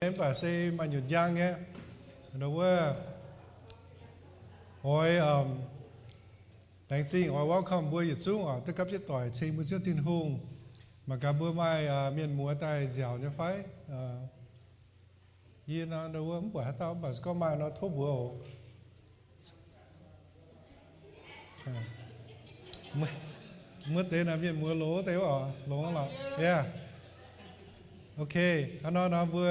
Mv baac se maaih nyutc njang nyei. Wuov, oix, laengz zingh oix welcome mbuo yietc zungv oc, duqv gapv jienv doic ceng mbuo Ziouv Tin-Hungh. Mangc gaax mbuo maaih mienh muoz daaih nziaauc nyei fai? Yie nor, wuov mv buatc haaix dauh, mv baac gorngv maaih nor tov mbuox oc. Wuov deix naaiv mienh muoz loz deix wuov oc, longx lorqc. Yaac, ok, hnangv nor nor mbuo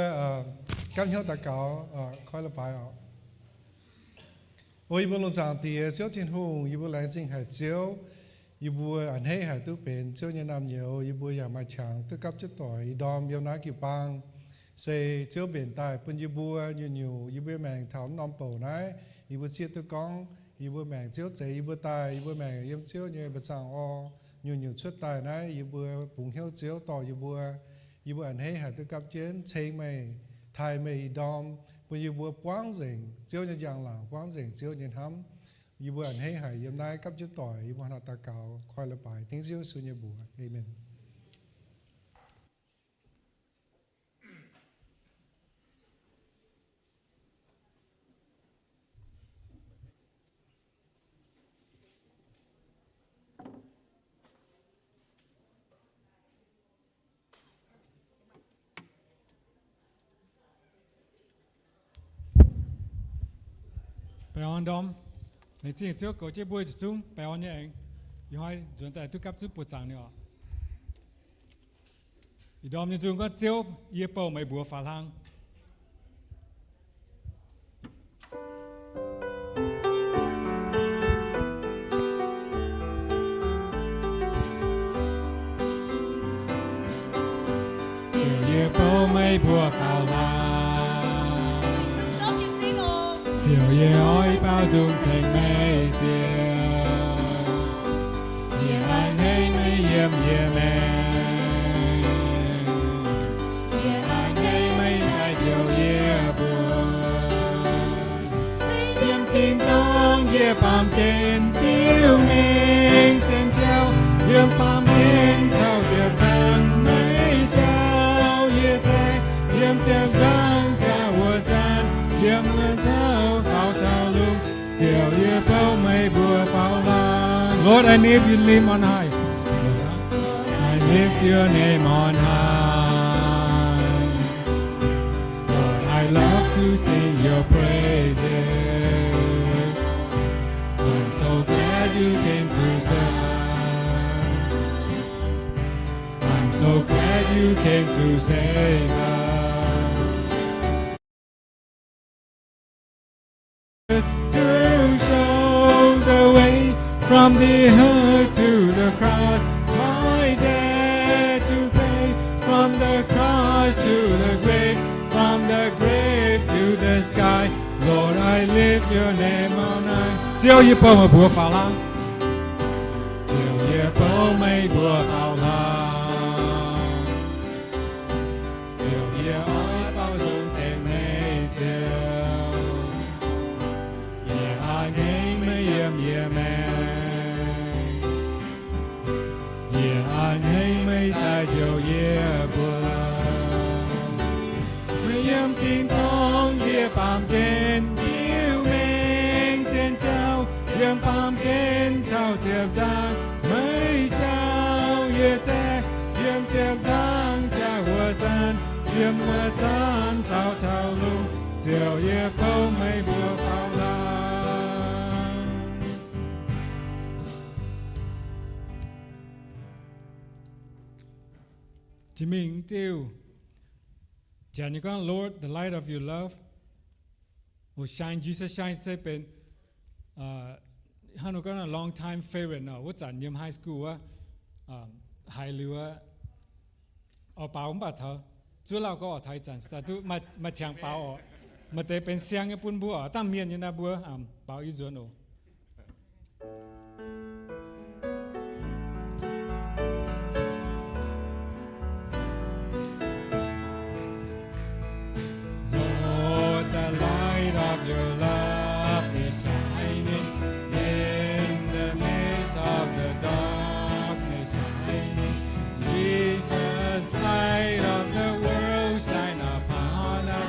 gapv hnyouv daux gaux, koi leiz-baaix oc. O yie mbuo lungh zaangc Diex, Ziouv Tin-Hungh, yie mbuo laengz zingh haic Ziouv. Yie mbuo a'hneiv haic duqv benx Ziouv nyei naamh nyouz. Yie mbuo yaac maaih qangx duqv gapv jienv doic ih ndorm yiem naaiv jiu-baang. Se Ziouv mbenc daaih bun yie mbuo nyungc-nyungc, yie mbuo maengc taux norm bouc naaiv, yie mbuo zieqv duqv gorngv, yie mbuo maengc Ziouv zeix yie mbuo daaih, yie mbuo maengc yiem Ziouv nyei mba'zangc orv, nyungc-nyungc cuotv daaih naaiv, yie mbuo bungx hnyouv Ziouv dorh yie mbuo. Yie mbuo a'hneiv haic duqv gapv jienv ceng meih, taaih meih ih ndorm, bun yie mbuo buangv nzengc Ziouv nyei njang-laangc, buangv nzengc Ziouv nyei hnamv. Yie mbuo a'hneiv haic yiem naaiv gapv jienv doic, yie mbuo hnangv nor daux gaux koi leiz-baaix dengv Ziouv Yesu nyei mbuox. Aamen. Baengh orn ndorm. Laengz zingh Ziouv goux jienv mbuo yietc zungv baengh orn nyei aengx. Ih hnoi nzuonx daaih duqv gapv zunv buoz-zaangc nyei oc. Ih ndorm nyei nzung gorngv Ziouv, yie bouh meih mbuox faaux hlang. Ziouv, yie bouh meih mbuox faaux hlang. Ziouv, yie oix baaux nzung ceng meih Ziouv. Yie a'hneiv meih yiem yie maengc. Yie a'hneiv meih daaih njoux yie mbuo. Yiem zinh dorngh yie baamh gen diuh mingh zien jauv, yiem baamh gen taux ziepc nzaangc meih jauv yie zaeng, yiem ziepc nzaangc jauv wuov zanc, yiem wuov dauh faaux taux lungh, Ziouv yie bouh meih mbuox faaux hlang. Lord, I lift your name on high. I lift your name on high. Lord, I love to sing your praises. I'm so glad you came to save. I'm so glad you came to save us. To show the way from the earth to the cross, my debt to pay. From the cross to the grave, from the grave to the sky. Lord, I lift your name on high. Ziouv, yie bouh meih mbuox faaux hlang. Ziouv, yie bouh meih mbuox faaux hlang. Ziouv, yie oix baaux nzung ceng meih Ziouv. Yie a'hneiv meih yiem yie maengc. Yie a'hneiv meih daaih njoux yie mbuo. Meih yiem zinh dorngh yie baamh gen diuh mingh zien jauv, yiem baamh gen taux ziepc nzaangc meih jauv yie zaeng, yiem ziepc nzaangc jauv wuov zanc, yiem wuov zanc faaux taux lungh, Ziouv yie bouh meih mbuox faaux hlang. Jiex mingh diuh, janx nyei gorngv, Lord, the light of your love will shine, Jesus shine, se benx hnangv nor gorngv long time favorite nor, wuov zanc yiem high school wuov, haiz liuz wuov, oix baaux mv baac taux zuov lauh gorngv oix taux ih zanc duqv maaih qangx baaux oc. Maaih deix benx siang nyei bun mbuo oc, dangh mienh nyei naaiv mbuo baaux i nzuonx oc. Lord, the light of your love is shining in the midst of the darkness shining. Jesus, light of the world, shine upon us.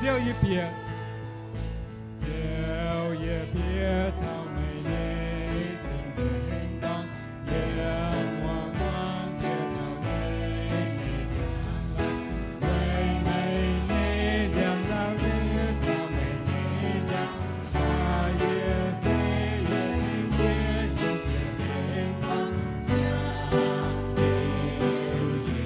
Ziouv, yie bieqc, Ziouv, yie bieqc taux meih nyei cien-ceqv hengx gorngv, yiem muoz-muangv bieqc taux meih nyei njang-laangc, weic meih nyei njang-laangc, taux meih nyei njang-laangc, yie se yie tengx yie nyei cien-ceqv hengx gorngv, Ziouv, Ziouv, yie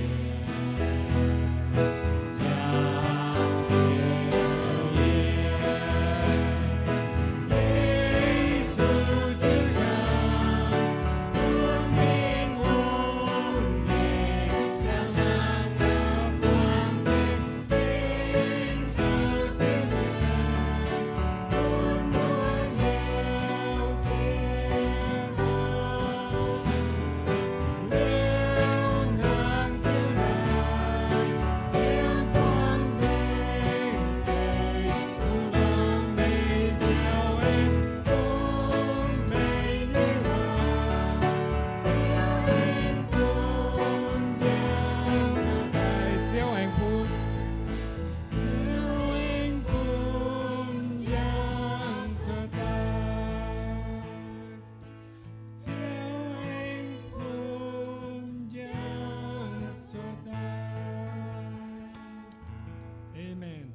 Amen.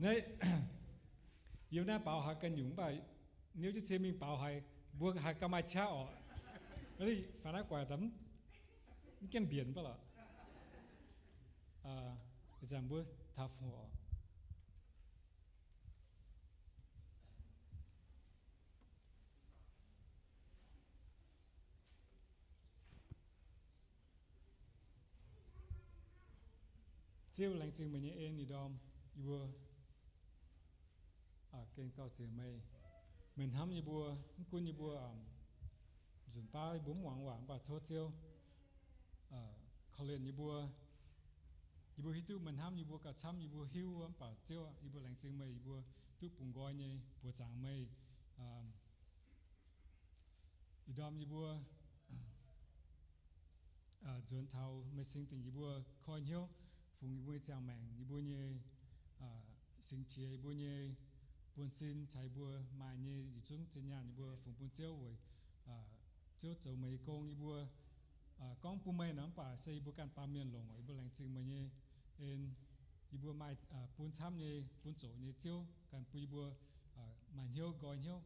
Naaiv, yiem naaiv baaux haiz ganh nyungc mv baac niouv jienv cie mingh baaux haiz mbuo haiz gauh maaih qaqv orqc. Naaiv faaux naaiv guaax mv gaengh mbienc mv baac lorqc. Ih zanc mbuo taux fungc oc. Ziouv, laengz zingh meih nyei en, ih ndorm yie mbuo gengh dorh ziec meih. Meih hnamv yie mbuo, mv gunv yie mbuo nzunc baav yie mbuo mv muangx waac mv baac tov Ziouv korv-lienh yie mbuo. Yie mbuo hiuv duqv meih hnamv yie mbuo gauh camv yie mbuo hiuv wuov, mv baac Ziouv, yie mbuo laengz zingh meih, yie mbuo duqv bungx nqoi nyei buoqc zaangc meih. Ih ndorm yie mbuo nzuonx taux meih singx dingc yie mbuo koi hnyouv, fungx yie mbuo nyei ziangh maengc, yie mbuo nyei singx qiex, yie mbuo nyei buonv-sin, caux yie mbuo maaih nyei yietc zungv zinh nyaanh yie mbuo fungx bun Ziouv weic Ziouv zoux meih nyei gong. Yie mbuo gorngv bun meih nor mv baac se yie mbuo ganh baamh mienh longc. Yie mbuo laengz zingh meih nyei en, yie mbuo maaih bun camv nyei, bun zoqc nyei Ziouv ganh bun yie mbuo maaih hnyouv nqoi hnyouv,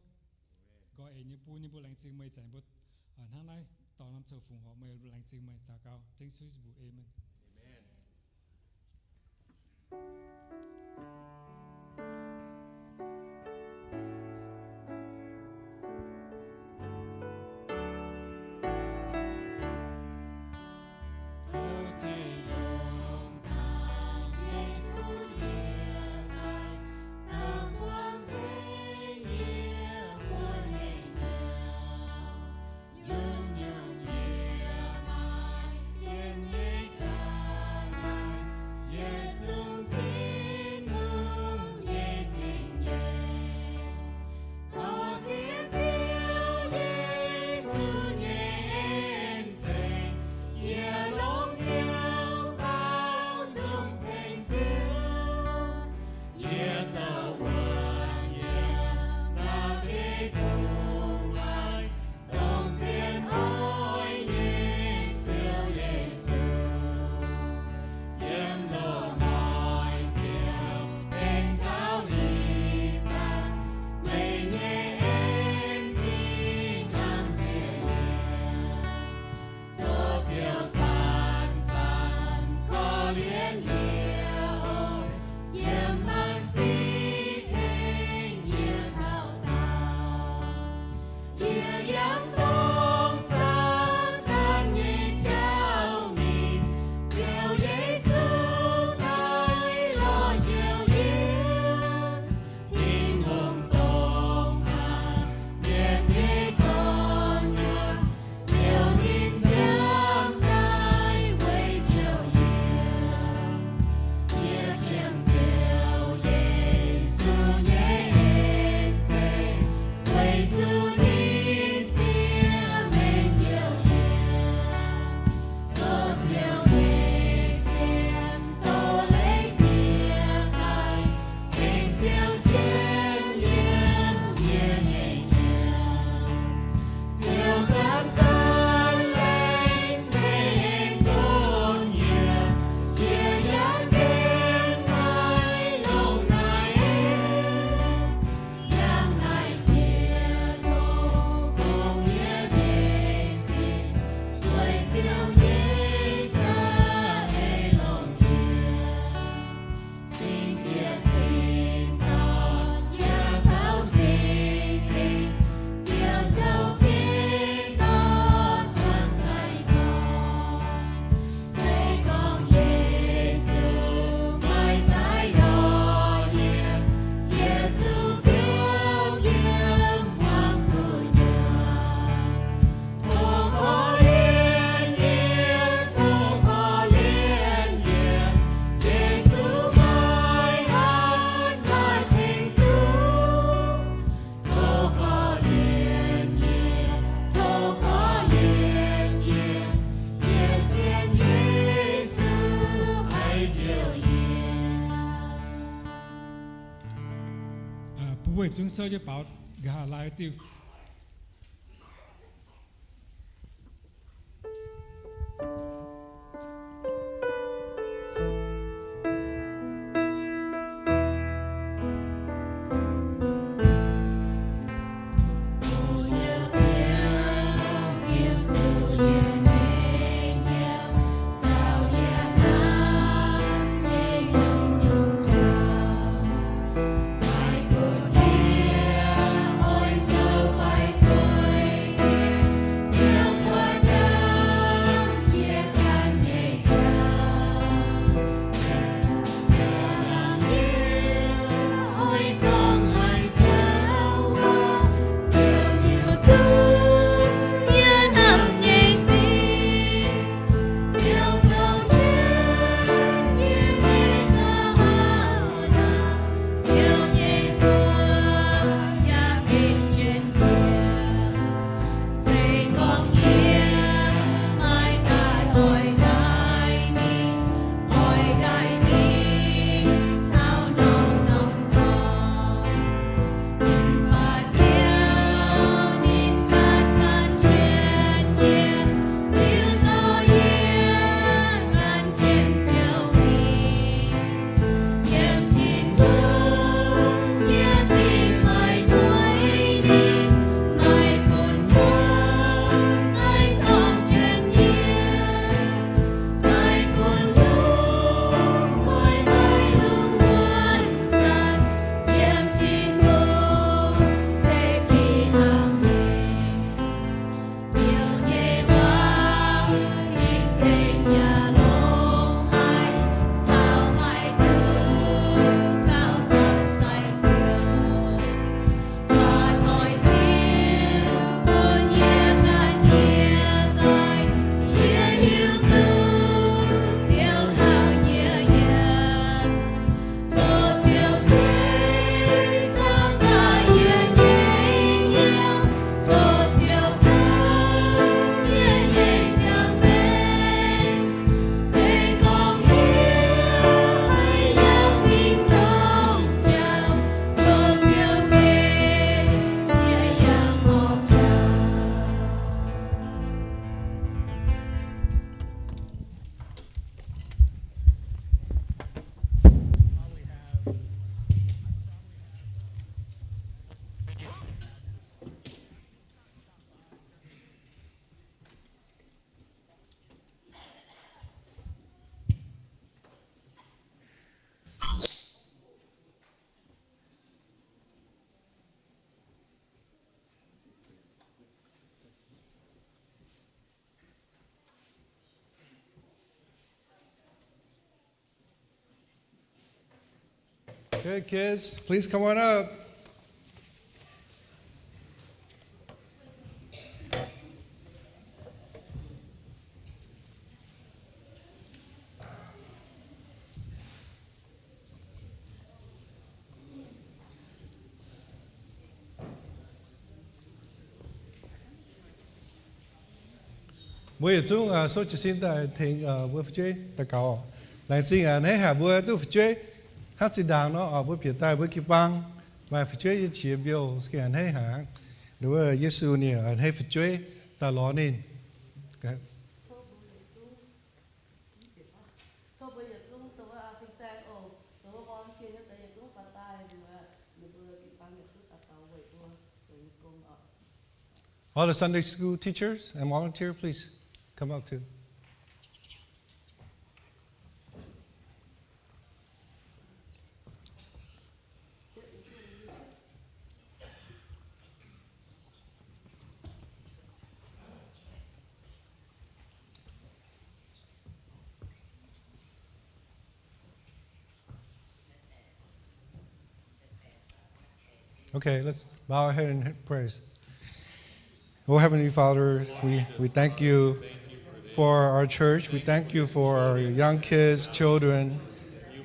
nqoi eix nyei bun. Yie mbuo laengz zingh meih, zanc yie mbuo hnangv naaiv dorh norm coux fungx horc meih, laengz zingh meih. Daux gaux dengv Yesu nyei mbuox, aamen. Mbuo yietc zungv souv jienv baaux nqa'haav laai diuh. Okay, kids, please come on up. Mbuo yietc zungv souv jiez sin daaih tengx mbuo fu'jueiv daux gaux. Laengz zingh a'hneiv haic mbuo duqv fu'jueiv hnangv zinh ndaangc nor, mbuo bieqc daaih mbuo jiu-baang maaih fu'jueiv nyei qiex mbiouh, a'hneiv haic. Wuov Yesu ninh a'hneiv fu'jueiv daaih lorz ninh. All the Sunday school teachers and volunteer, please come up too. Okay, let's bow our head and praise. Oh, Heavenly Father, we, we thank you for our church. We thank you for our young kids, children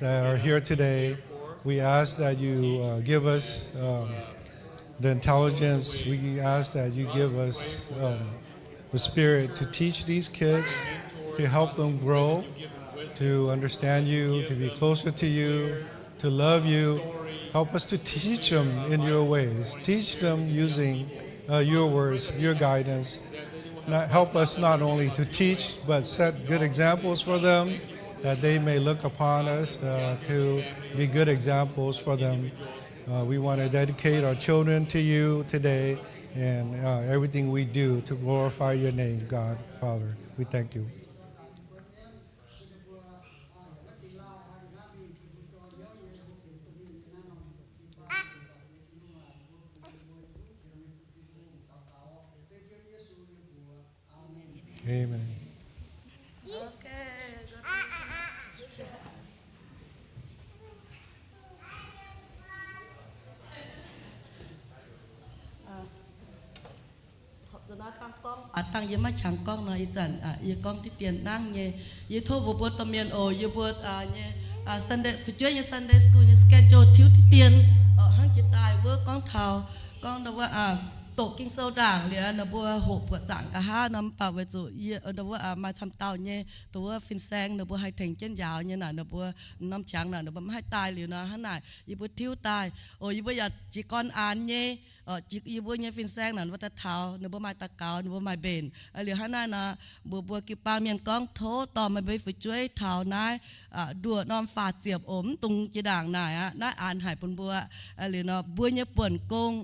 that are here today. We ask that you uh, give us um, the intelligence. We ask that you give us um, the spirit to teach these kids, to help them grow, to understand you, to be closer to you, to love you. Help us to teach them in your ways. Teach them using uh, your words, your guidance. Not, help us not only to teach, but set good examples for them, that they may look upon us uh, to be good examples for them. Uh, we want to dedicate our children to you today and uh, everything we do to glorify your name, God, Father. We thank you. Amen. Dangh yie maiv qangx gorngv nor, ih zanc yie gorngv diqv dien nangv nyei. Yie tov mbuo mbuo domh mienh oc, yie mbuo nyei Sunday, fu'jueiv nyei Sunday school nyei schedule tiuv diqv dien, hnangv jiex daaih wuov gorngv taux, gorngv ndau wuov doqc Ging-Sou ndaangc liuz, ninh mbuo hoqc buoqc zaangc nqa'haav nor, mv baac weic zuqc yie ndau wuov maaih camv dauh nyei ndau wuov fin-saeng, ninh mbuo haih tengx jienv njaaux nyei naaic, ninh mbuo norm qangx naaic ninh mbuo mv haih daaih liuz nor, hnangv naaic yie mbuo tiuv daaih oc. Yie mbuo yaac jiez gorn aanx nyei, yie mbuo nyei fin-saeng naaic ninh mbuo daaih taux, ninh mbuo maaih daux gaux, ninh mbuo maaih mbenc. Liuz hnangv naaiv nor, mbuox mbuo jiu-baang mienh gorngv tov dorh meih mbuo fu'jueiv taux naaiv nduoqc norm faah ziepc oc, mv dungx jiex ndaangc naaic aqv. Naaiv aanx haic bun mbuo. Liuz nor mbuo nyei buonc gong,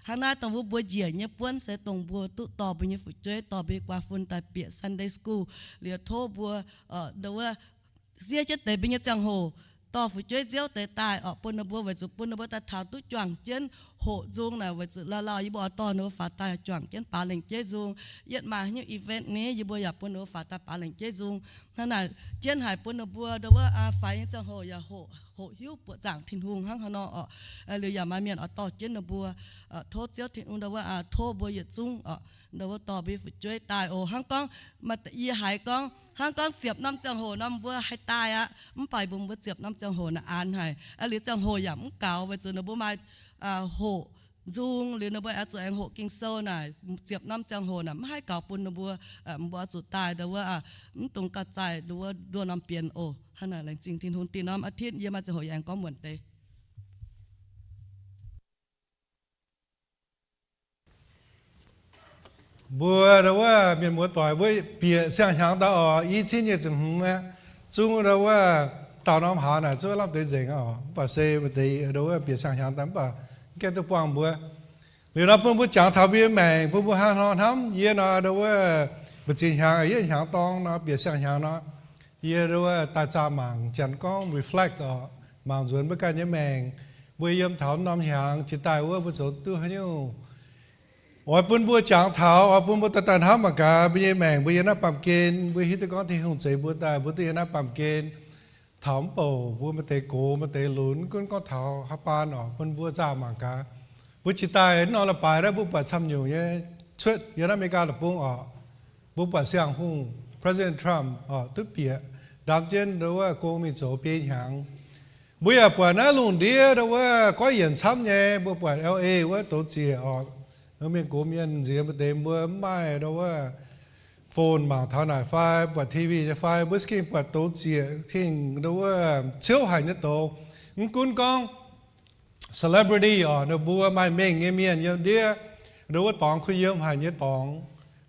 hnangv naaiv dongh wuov mbuo njiec nyei buonv se dongh mbuo duqv dorh mbuo nyei fu'jueiv, dorh mbuo nyei guaax fun daaih bieqc Sunday school. Liuz tov mbuo ndau wuov siev jienv deix mbuo nyei ziangh hoc dorh fu'jueiv nziouv deix daaih oc, bun ninh mbuo, weic zuqc bun ninh mbuo daaih taux duqv juangc jienv hoqc nzung naaic, weic zuqc lauh lauh yie mbuo oix dorh ninh mbuo faaux daaih juangc jienv baaux lengc jeiv nzung. Yietv maaih haaix nyungc event ni, yie mbuo yaac bun ninh mbuo faaux daaih baaux lengc jeiv nzung. Hnangv naaic jienv haic bun ninh mbuo ndau wuov faix nyei ziangh hoc yaac hoqc hiuv buoqc zaangc Tin-Hungh hnangv haaix nor oc. Liuz yaac maaih mienh oix dorh jienv ninh mbuo. Tov Ziouv Tin-Hungh ndau wuov tov mbuo yietc zungv ndau wuov dorh mbuo nyei fu'jueiv daaih oc. Hnangv gorngv yie haiz gorngv, hnangv gorngv ziepc norm ziangh hoc nor mbuo haih daaih aqv, mv baac mbuo, mbuo ziepc norm ziangh hoc naaic aanx haic. Liuz ziangh hoc yaac mv gaux, weic zuqc ninh mbuo maaih hoqc nzung, liuz ninh mbuo oix zuqc aengx hoqc Ging-Sou naaic, ziepc norm ziangh hoc naaic mv haih gaux bun ninh mbuo. Mbuo oix zuqc daaih ndau wuov, mv dungx gauh zaih ndau wuov nduov norm bienx oc. Hnangv naaic laengz zingh Tin-Hungh. Da'nyeic norm อาทิตย์ yie maaih ziangh hoc yaac aengx gorngv muonc deix. Mbuo ndau wuov mienh muoz doic, mbuo bieqc siang-hnyangx daaih oc, i cin nyic ziepc hmz aqv. Zungv ndau wuov daauh norm hlaax naaic zungv lamh deix nzengc oc. Mv baac se maaih deix ndau wuov bieqc siang-hnyangx daaih mv baac mv gaengh duqv buangh mbuo. Liuz nor bun mbuo jangx taux mbuo nyei maengc, bun mbuo hnangv nor hnamv. Yie nor ndau wuov mbu'ziex hnyangx, yietv hnyangx dorng nor, bieqc siang-hnyangx nor, yie ndau wuov daaih zaah mangc, janx gorngv reflect oc, mangc nzuonx mbuo ganh nyei maengc. Mbuo yiem taux norm hnyangx jiex daaih wuov mbuo zoux duqv haaix nyungc. Oix bun mbuo jangx taux, oix bun mbuo daaih daaih hnamv mangc gaax mbuo nyei maengc, mbuo yiem naaiv baamh gen, mbuo hiuv duqv gorngv Tin-Hungh zeix mbuo daaih, mbuo duqv yiem naaiv baamh gen. Taux mv bouc mbuo maaih deix gox, maaih deix lunx, gunv gorngv taux haaix baan oc, bun mbuo zaah mangc gaax. Mbuo jiex daaih norm leiz-baaix naaiv mbuo buatc camv nyungc nyei cuotv yiem naaiv America deic-bung oc. Mbuo buatc Siang-Hungh, President Trump oc, duqv bieqc ndaam jienv ndau wuov gong mingh zoux biei hnyangx. Mbuo yaac buatc naaiv lungh ndiev ndau wuov goiv yienc camv nyei, mbuo buatc L A wuov douz ziec oc. Mienh gox mienh nziex maaih deix mbuo mv maaih ndau wuov phone mangc taux naaic fai buatc T V nyei fai, mbuo za'gengh buatc douz ziec, gengh ndau wuov ciouv haic nyei douz. Mv gunv gorngv celebrity oc, ninh mbuo maaih mengh nyei mienh yiem ndiev ndau wuov dorngx kuh yiem haic nyei dorngx,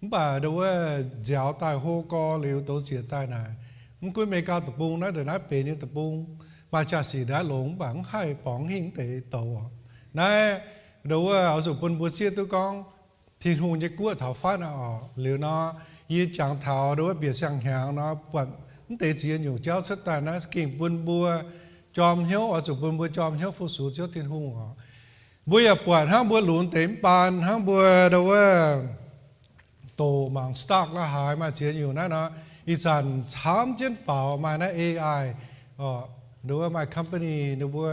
mv baac ndau wuov nziaaux daaih hlo gorx liuz douz ziec daaih naaic. Mv gunv America deic-bung naaiv, ndongc naaiv benx nyei deic-bung, maaih jaa-sic ndongc naaiv longx, mv baac mv haih borngz hingh deix douz oc. Naaiv ndau wuov oix zuqc bun mbuo zieqv duqv gorngv Tin-Hungh nyei guoqv taux fatv aqv oc. Liuz nor, yie jangx taux ndau wuov bieqc siang-hnyangx nor, buatc mv deix ziex nyungc jauv cuotv daaih naaiv, gengh bun mbuo jorm hnyouv, oix zuqc bun mbuo jorm hnyouv fu-sux Ziouv Tin-Hungh oc. Mbuo yaac buatc hnangv mbuo lunx deix mv baan, hnangv mbuo ndau wuov doqc mangc stock la'haaix maaih ziex nyungc naaiv nor, ih zanc camv jienv faaux maaih naaiv A I oc, ndau wuov maaih company ninh mbuo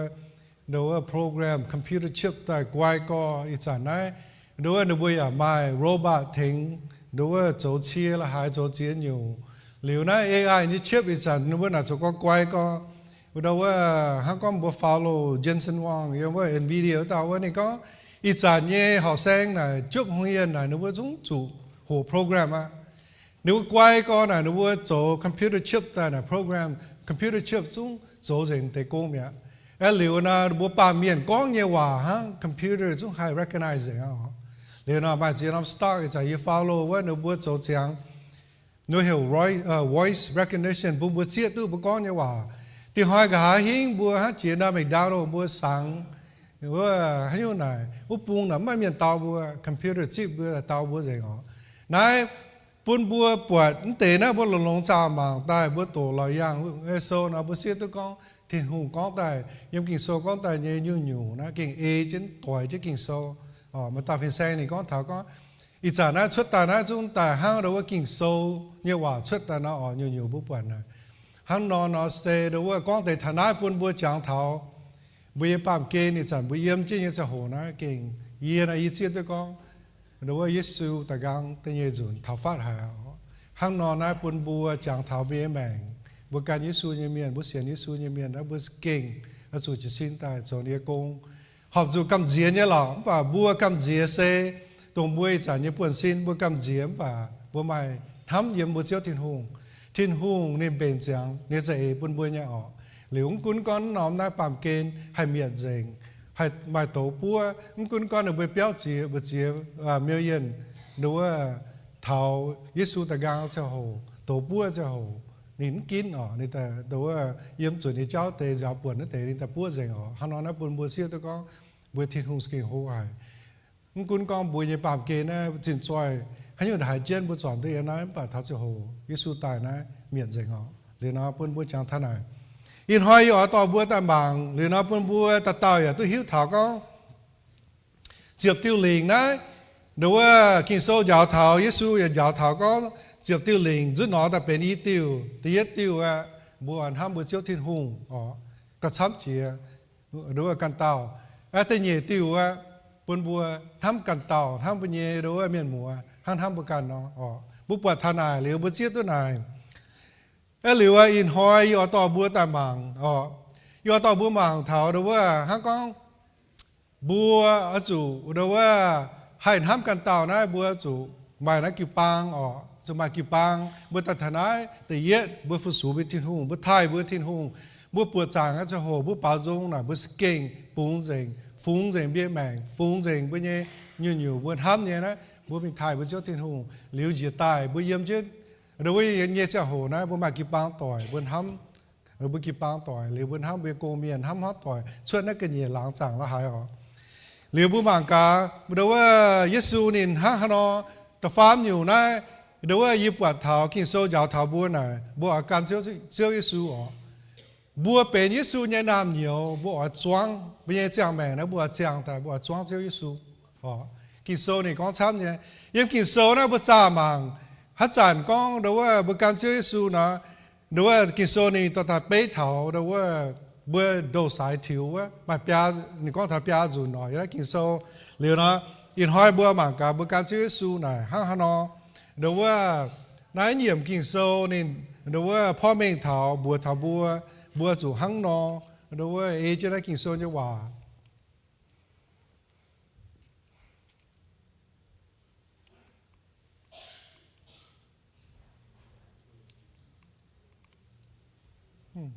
ndau wuov program computer chip daaih guai gorx. Ih zanc naaiv ndau wuov ninh mbuo yaac maaih robot tengx ndau wuov zoux cie la'haaix zoux ziex nyungc. Liuz naaiv A I nyei chip ih zanc ninh mbuo naaic zoux gorx guai gorx. Ndau wuov hnangv gorngv mbuo follow Jensen Huang yiem wuov Nvidia wuov dauh wuov, ninh gorngv ih zanc nyei horqc saeng naaic jopv hungh yienh naaic ninh mbuo zungv zuqc hoqc program aqv. Ninh mbuo guai gorx naaic ninh mbuo zoux computer chip daaih naaic program, computer chip zungv zoux nzengc deix gong mi'aqv. Aeqv, liuz nor mbuo baamh mienh gorngv nyei waac hnangv computer zungv haih recognize nzengc aqv. Liuz nor maaih ziex norm stock ih zanc yie follow wuov, ninh mbuo zoux ziangx, ninh heuc voice recognition, bun mbuo zieqv duqv mbuo gorngv nyei waac. Dingc hnoi nqa'haav hingv mbuo hnangv jiex nor McDonald mbuo sangx wuov, haaix nyungc naaic wuov bung naaic maiv maaih mienh dau mbuo, computer zipv mbuo dau mbuo nzengc oc. Naaiv bun mbuo buatc mv deix naaiv mbuo longx-longx zaah mangc daaih mbuo doqc lorz yangh sou nor mbuo zieqv duqv gorngv Tin-Hungh gorngv daaih, yiem Ging-Sou gorngv daaih nyei nyungc-nyungc naaiv gengh ei jienv doix jienv Ging-Sou. Maaih dauh fin-saeng ninh gorngv taux gorngv, ih zanc naaiv cuotv daaih naaiv zungv daaih hnangv ndau wuov Ging-Sou nyei waac cuotv daaih nor oc, nyungc-nyungc mbuo buatc naaic. Hnangv nor nor se ndau wuov gorngv deix taux naaiv bun mbuo jangx taux mbuo nyei baamh gen ih zanc mbuo yiem jienv nyei ziangh hoc naaiv gengh yie naaiv yie zieqv duqv gorngv ndau wuov Yesu daaih nqaang da'nyeic nzunc taux fatv haic oc. Hnangv nor naaiv bun mbuo jangx taux mbuo nyei maengc, mbuo gan Yesu nyei mienh, mbuo sienx Yesu nyei mienh naaiv mbuo gengh oix zuqc jiez sin daaih zoux ninh nyei gong. Horpc zuqc gamh nziex nyei lorqc, mv baac mbuo gamh nziex se dongh mbuo ih zanc nyei buonv-sin mbuo gamh nziex, mv baac mbuo maaih hnamv yiem mbuo Ziouv Tin-Hungh. Tin-Hungh ninh mbenc ziangx ninh za'eix bun mbuo nyei oc. Liuz mv gunv gorngv norm naaiv baamh gen haih mietc nzengc, haih maaih douz buov, mv gunv gorngv ninh mbuo biauv ziex mbu'ziex, million, ndau wuov taux Yesu daaih nqaang ziangh hoc, douz buov ziangh hoc, ninh mv ginv oc, ninh daaih ndau wuov yiem zuqc ninh jauv deix nziaaux buonc naaiv deix ninh daaih buov nzengc oc. Hnangv nor naaiv bun mbuo zieqv duqv gorngv mbuo Tin-Hungh gengh hlo haic. Mv gunv gorngv mbuo nyei baamh gen naaiv zinh zoih haaix nyungc haaix jienv mbuo zornc duqv yiem naaiv, mv baac taux ziangh hoc Yesu daaih naaiv mietc nzengc oc. Liuz nor bun mbuo jangx taux naaic. Ih hnoi yie oix dorh mbuo daaih mangc, liuz nor bun mbuo dauh dauh yaac duqv hiuv taux gorngv ziepc diuh lingc naaiv, ndau wuov Ging-Sou njaaux taux, Yesu yaac njaaux taux gorngv ziepc diuh lingc nzutv nor daaih benx i diuh. Da'yietv diuh aeqv, mbuo hnamv mbuo Ziouv Tin-Hungh oc, gauh camv jiex ndau wuov ganh dauh. Aeqv, da'nyeic diuh aeqv, bun mbuo hnamv ganh dauh, hnamv mbuo nyei ndau wuov mienh muoz hnangv hnamv mbuo ganh nor oc. Mbuo buatc taux naaic liuz mbuo zieqv duqv naaic. Aeqv, liuz ih hnoi yie oix dorh mbuo daaih mangc oc. Yie oix dorh mbuo mangc taux ndau wuov hnangv gorngv mbuo oix zuqc ndau wuov haih hnamv ganh dauh naaiv, mbuo zuqc maaih naaiv jiu-baang oc. Zuqc maaih jiu-baang, mbuo daaih taux naaiv da'yietv mbuo fu-sux mbuo Tin-Hungh, mbuo taaih mbuo Tin-Hungh, mbuo buoqc zaangc nyei ziangh hoc mbuo baaux nzung naaic mbuo za'gengh bungx nzengc, fungx nzengc mbuo nyei maengc, fungx nzengc mbuo nyei nyungc-nyungc mbuo hnamv nyei naaiv, mbuo mingh taaih mbuo Ziouv Tin-Hungh. Liuz njiec daaih mbuo yiem jienv ndau wuov nyei ziangh hoc naaiv mbuo maaih jiu-baang doic, mbuo hnamv mbuo jiu-baang doic, liuz mbuo hnamv mbuo nyei gong-mienh, hnamv haaix doic cuotv naaiv ga'nyiec laangz zaangc la'haaix oc. Liuz mbuo mangc gaax ndau wuov Yesu ninh hnangv haaix nor. Da'faam nyungc naaiv, ndau wuov yie buatc taux Ging-Sou njaaux taux mbuo naaic, mbuo oix gan Ziouv, Ziouv Yesu oc. Mbuo benx Yesu nyei naamh nyouz, mbuo oix zuangv mbuo nyei ziangh maengc naaiv, mbuo oix ziangh daaih, mbuo oix zuangv Ziouv Yesu oc. Ging-Sou ninh gorngv camv nyei. Yiem Ging-Sou naaiv mbuo zaah mangc, haaix zanc gorngv ndau wuov mbuo gan Ziouv Yesu nor, ndau wuov Ging-Sou ninh dorh daaih beiv taux ndau wuov mbuo ndou-saaix tiux wuov, maaih biaa, ninh gorngv taux biaa nzunc oc yiem naaiv Ging-Sou. Liuz nor, ih hnoi mbuo mangc gaax mbuo gan Ziouv Yesu naaic hnangv haaix nor. Ndau wuov naaiv nyiemc Ging-Sou ninh ndau wuov porv mengh taux mbuox taux mbuo, mbuo zuqc hnangv nor ndau wuov ei jienv naaiv Ging-Sou nyei waac. Hmm.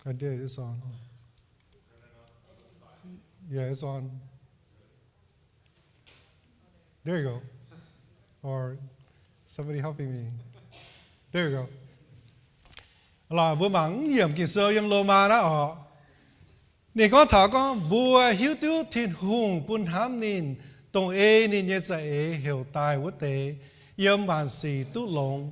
I did. It's on. Yeah, it's on. There you go. Or somebody helping me. There you go. Laaix mbuo mangc nyiemc Ging-Sou yiem Lomaa naaiv oc. Ninh gorngv taux gorngv mbuo hiuv duqv Tin-Hungh bun hnamv ninh, dongh ei ninh nyei za'eix heuc daaih wuov deix, yiem maanc sic duqv longx.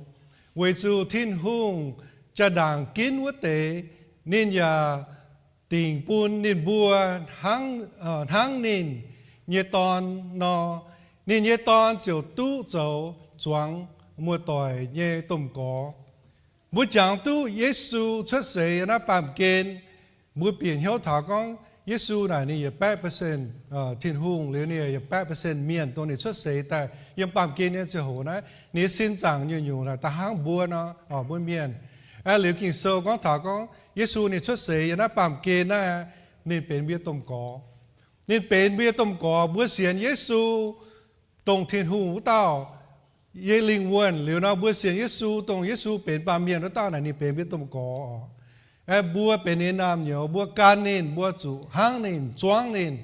Weic zuqc Tin-Hungh jaa-ndaangc ginv wuov deix, ninh yaac dingc bun ninh mbuo hnangv, hnangv ninh nyei Dorn nor. Ninh nyei Dorn ziouc duqv zoux zuangx muoz-doic nyei domh gorx. Mbuo jangx duqv Yesu cuotv seix yiem naaiv baamh gen, mbuo bieqc hnyouv taux gorngv Yesu naaic ninh yietc baeqv percent Tin-Hungh liuz ninh yietc baeqv percent mienh, dongh ninh cuotv seix daaih yiem baamh gen nyei ziangh hoc naaiv, ninh nyei sin zaangc nyungc-nyungc naaic da'hnangv mbuo nor, mbuo mienh. Aeqv, liuz Ging-Sou gorngv taux gorngv Yesu ninh cuotv seix yiem naaiv baamh gen naaiv, ninh benx mbuo nyei domh gorx. Ninh benx mbuo nyei domh gorx. Mbuo sienx Yesu dongh Tin-Hungh wuov dauh nyei lingh wuonh liuz nor, mbuo sienx Yesu dongh Yesu benx baamh mienh wuov dauh naaic, ninh benx mbuo nyei domh gorx oc. Aeqv, mbuo benx ninh nyei naamh nyouz, mbuo gan ninh, mbuo zuqc hnangv ninh, zuangv ninh.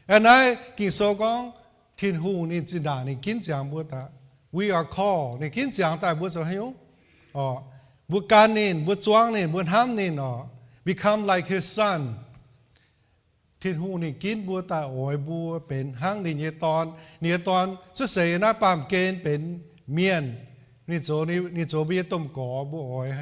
Aeqv, naaiv Ging-Sou gorngv Tin-Hungh ninh zinh ndaangc ninh ginv ziangx mbuo daaih. We are called, ninh ginv ziangx daaih mbuo zoux haaix nyungc? Orqc, mbuo gan ninh, mbuo zuangv ninh, mbuo hnamv ninh orqc. Become like his son. Tin-Hungh ninh ginv mbuo daaih oix mbuo benx hnangv ninh nyei dorn. Ninh nyei dorn cuotv seix naaiv baamh gen benx mienh. Ninh zoux, ninh zoux mbuo nyei domh gorx, mbuo oix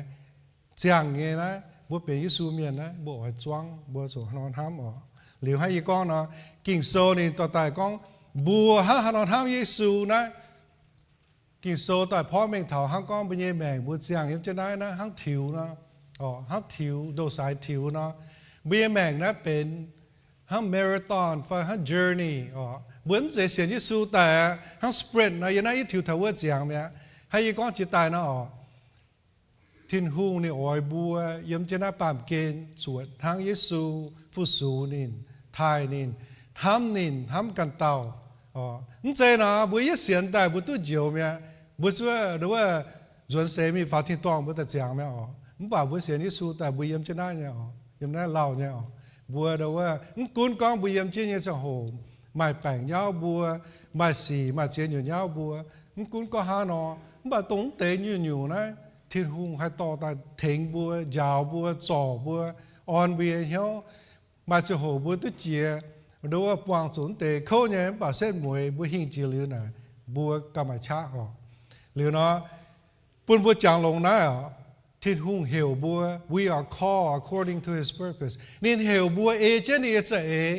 ziangh nyei naaiv. Mbuo benx Yesu mienh naaiv, mbuo oix zuangv, mbuo zuqc haaix nor hnamv orqc. Liuz hnangv yie gorngv nor, Ging-Sou ninh dorh daaih gorngv mbuo hnangv haaix nor hnamv Yesu naaiv. Ging-Sou daaih porv mengh taux hnangv gorngv mbuo nyei maengc mbuo ziangh yiem jienv naaiv, naaiv hnangv tiux nor, hnangv tiux, ndou-saaix tiux nor. Mbuo nyei maengc naaiv benx hnangv marathon fai hnangv journey orqc. Mbuo mv zeiz sienx Yesu daaih hnangv sprint nor, yiem naaiv yietv tiux taux wuov ziangx mi'aqv. Hnangv yie gorngv jiex daaih nor orqc, Tin-Hungh ninh oix mbuo yiem jienv naaiv baamh gen zuotc hnangv Yesu, fu-sux ninh, taaih ninh, hnamv ninh, hnamv ganh dauh. Mv zeiz nor mbuo yietv sienx daaih mbuo duqv njoux mi'aqv. Mbuo zuov nduov wuov nzuonx seix mingh faaux tin-dorngh mbuo daaih ziangx mi'aqv orqc. Mv baac mbuo sienx Yesu daaih mbuo yiem jienv naaiv nyei orqc, yiem naaiv lauh nyei orqc. Mbuo nduov wuov mv gunv gorngv mbuo yiem jienv nyei ziangh hoc maaih baengc nyauv mbuo, maaih sic maaih ziex nyungc nyauv mbuo, mv gunv gorngv hnangv nor, mv baac dongh mv deix nyungc-nyungc naaiv, Tin-Hungh haih dorh daaih tengx mbuo, njaaux mbuo, zorc mbuo, orn mbuo nyei hnyouv. Maaih ziangh hoc mbuo duqv jiex nduov wuov buangh zuqc mv deix kouv nyei, mv baac setv mueiz mbuo hingh jiex liuz naaic, mbuo gauh maaih qaqv orqc. Liuz nor, bun mbuo jangx longx naaiv orqc, Tin-Hungh heuc mbuo, we are called according to his purpose. Ninh heuc mbuo ei jienv ninh nyei za'eix.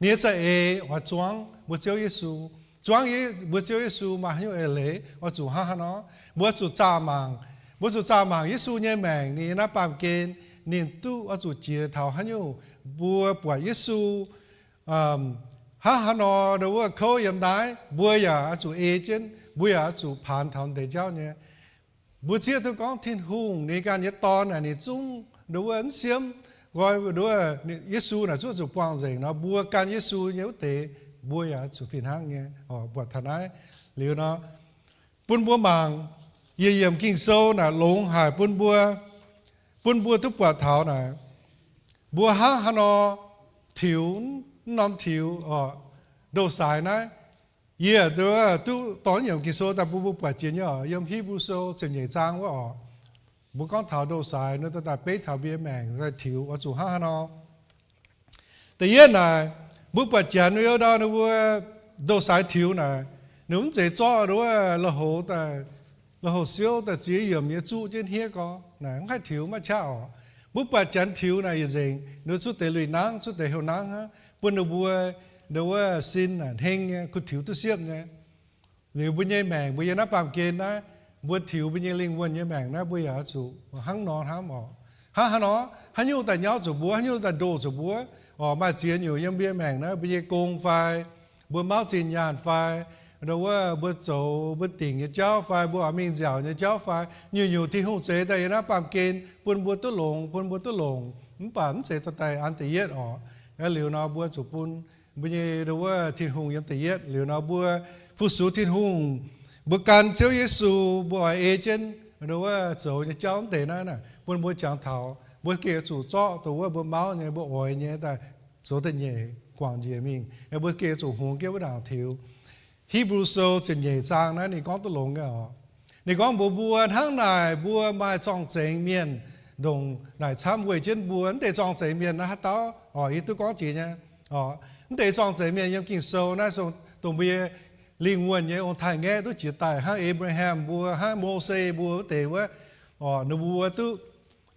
Ninh nyei za'eix oix zuangv mbuo Ziouv Yesu. Zuangv mbuo Ziouv Yesu maaih haaix nyungc eix leiz? Oix zuqc hnangv haaix nor? Mbuo zuqc zaah mangc. Mbuo zuqc zaah mangc Yesu nyei maengc, ninh yiem naaiv baamh gen, ninh duqv oix zuqc jiex taux haaix nyungc. Mbuo buatc Yesu hnangv haaix nor nduov wuov kouv yiem naaiv, mbuo yaac oix zuqc ei jienv, mbuo yaac oix zuqc paanx taux deix jauv nyei. Mbuo zieqv duqv gorngv Tin-Hungh ninh ganh nyei Dorn naaic ninh zungv nduov wuov mv siemv, nqoi nduov wuov Yesu naaic zungv zuqc buangh nzengc nor, mbuo gan Yesu nyei wuov deix, mbuo yaac oix zuqc fih hnangv nyei. Buatc taux naaiv liuz nor, bun mbuo mangc, yietc yiemc Ging-Sou naaic longx haic bun mbuo, bun mbuo duqv buatc taux naaic, mbuo hnangv haaix nor tiux, mv norm tiux orqc, ndou-saaix naaiv. Yie duqv dorh yiemc Ging-Sou daaih bun mbuo buatc jiex nyei orqc, yiem Hipv^lu Sou ziepc nyeic zaang wuov orqc. Mbuo gorngv taux ndou-saaix, ninh daaih beiv taux mbuo nyei maengc daaih tiux oix zuqc hnangv haaix nor. Da'yietv naaic, mbuo buatc Janx nyei ndau ninh mbuo ndou-saaix tiux naaic, ninh mv zeiz zorqv nduov wuov la'houh daaih, la'houh siouv daaih ziex yiemc nyei zuqv jienv hniev gorx naaic, mv haih tiux maiv qaqv orqc. Mbuo buatc Janx tiux naaic yietc nzengc ninh zuqc deix lui-nangv, zuqc deix houh nangv hnangv, bun ninh mbuo nduov wuov sin naaic hneng nyei, kuh tiux duqv siepv nyei. Liuz mbuo nyei maengc mbuo yiem naaiv baamh gen naaiv, mbuo tiux mbuo nyei lingh wuonh nyei maengc naaiv, mbuo yaac oix zuqc hnangv nor hnamv orqc. Hnangv haaix nor, haaix nyungc daaih nyauv zuqc mbuo, haaix nyungc daaih ndoh zuqc mbuo orqc, maaih ziex nyungc yiem mbuo nyei maengc naaiv, mbuo nyei gong fai, mbuo mauv zinh nyaanh fai, nduov wuov mbuo zoux mbuo dingc nyei jauv fai, mbuo oix mingh nziaauc nyei jauv fai, nyungc-nyungc Tin-Hungh zeix daaih yiem naaiv baamh gen bun mbuo duqv longx, bun mbuo duqv longc, mv baac mv zeiz dorh daaih an da'yietv orqc. Liuz nor mbuo zuqc bun mbuo nyei nduov wuov Tin-Hungh yiem da'yietv. Liuz nor mbuo fu-sux Tin-Hungh, mbuo gan Ziouv Yesu, mbuo oix ei jienv nduov wuov zoux nyei jauv mv deix naaiv, bun mbuo jangx taux mbuo gengh oix zuqc zorqv dongh wuov mbuo mauv nyei, mbuo oix nyei daaih zoux da'nyeic guangc njiec mingh. Mbuo gengh oix zuqc hungx jienv wuov ndaangc tiux. Hipv^lu Sou ziepc nyeic zaang naaiv ninh gorngv duqv longx nyei orqc. Ninh gorngv mbuox mbuo hnangv naaic, mbuo maaih zorng-zengx mienh ndongc naaic camv weih jienv mbuo. Mv deix zorng-zengx mienh naaiv haaix dauh orqc? Yie duqv gorngv jiex nyei orqc. Mv deix zorng-zengx mienh yiem Ging-Sou naaiv dongh mbuo nyei lingh wuonh nyei ong-taaix-ngaeqv duqv jiex daaih, hnangv Abraham mbuo, hnangv Mose mbuo wuov deix wuov orqc. Ninh mbuo duqv,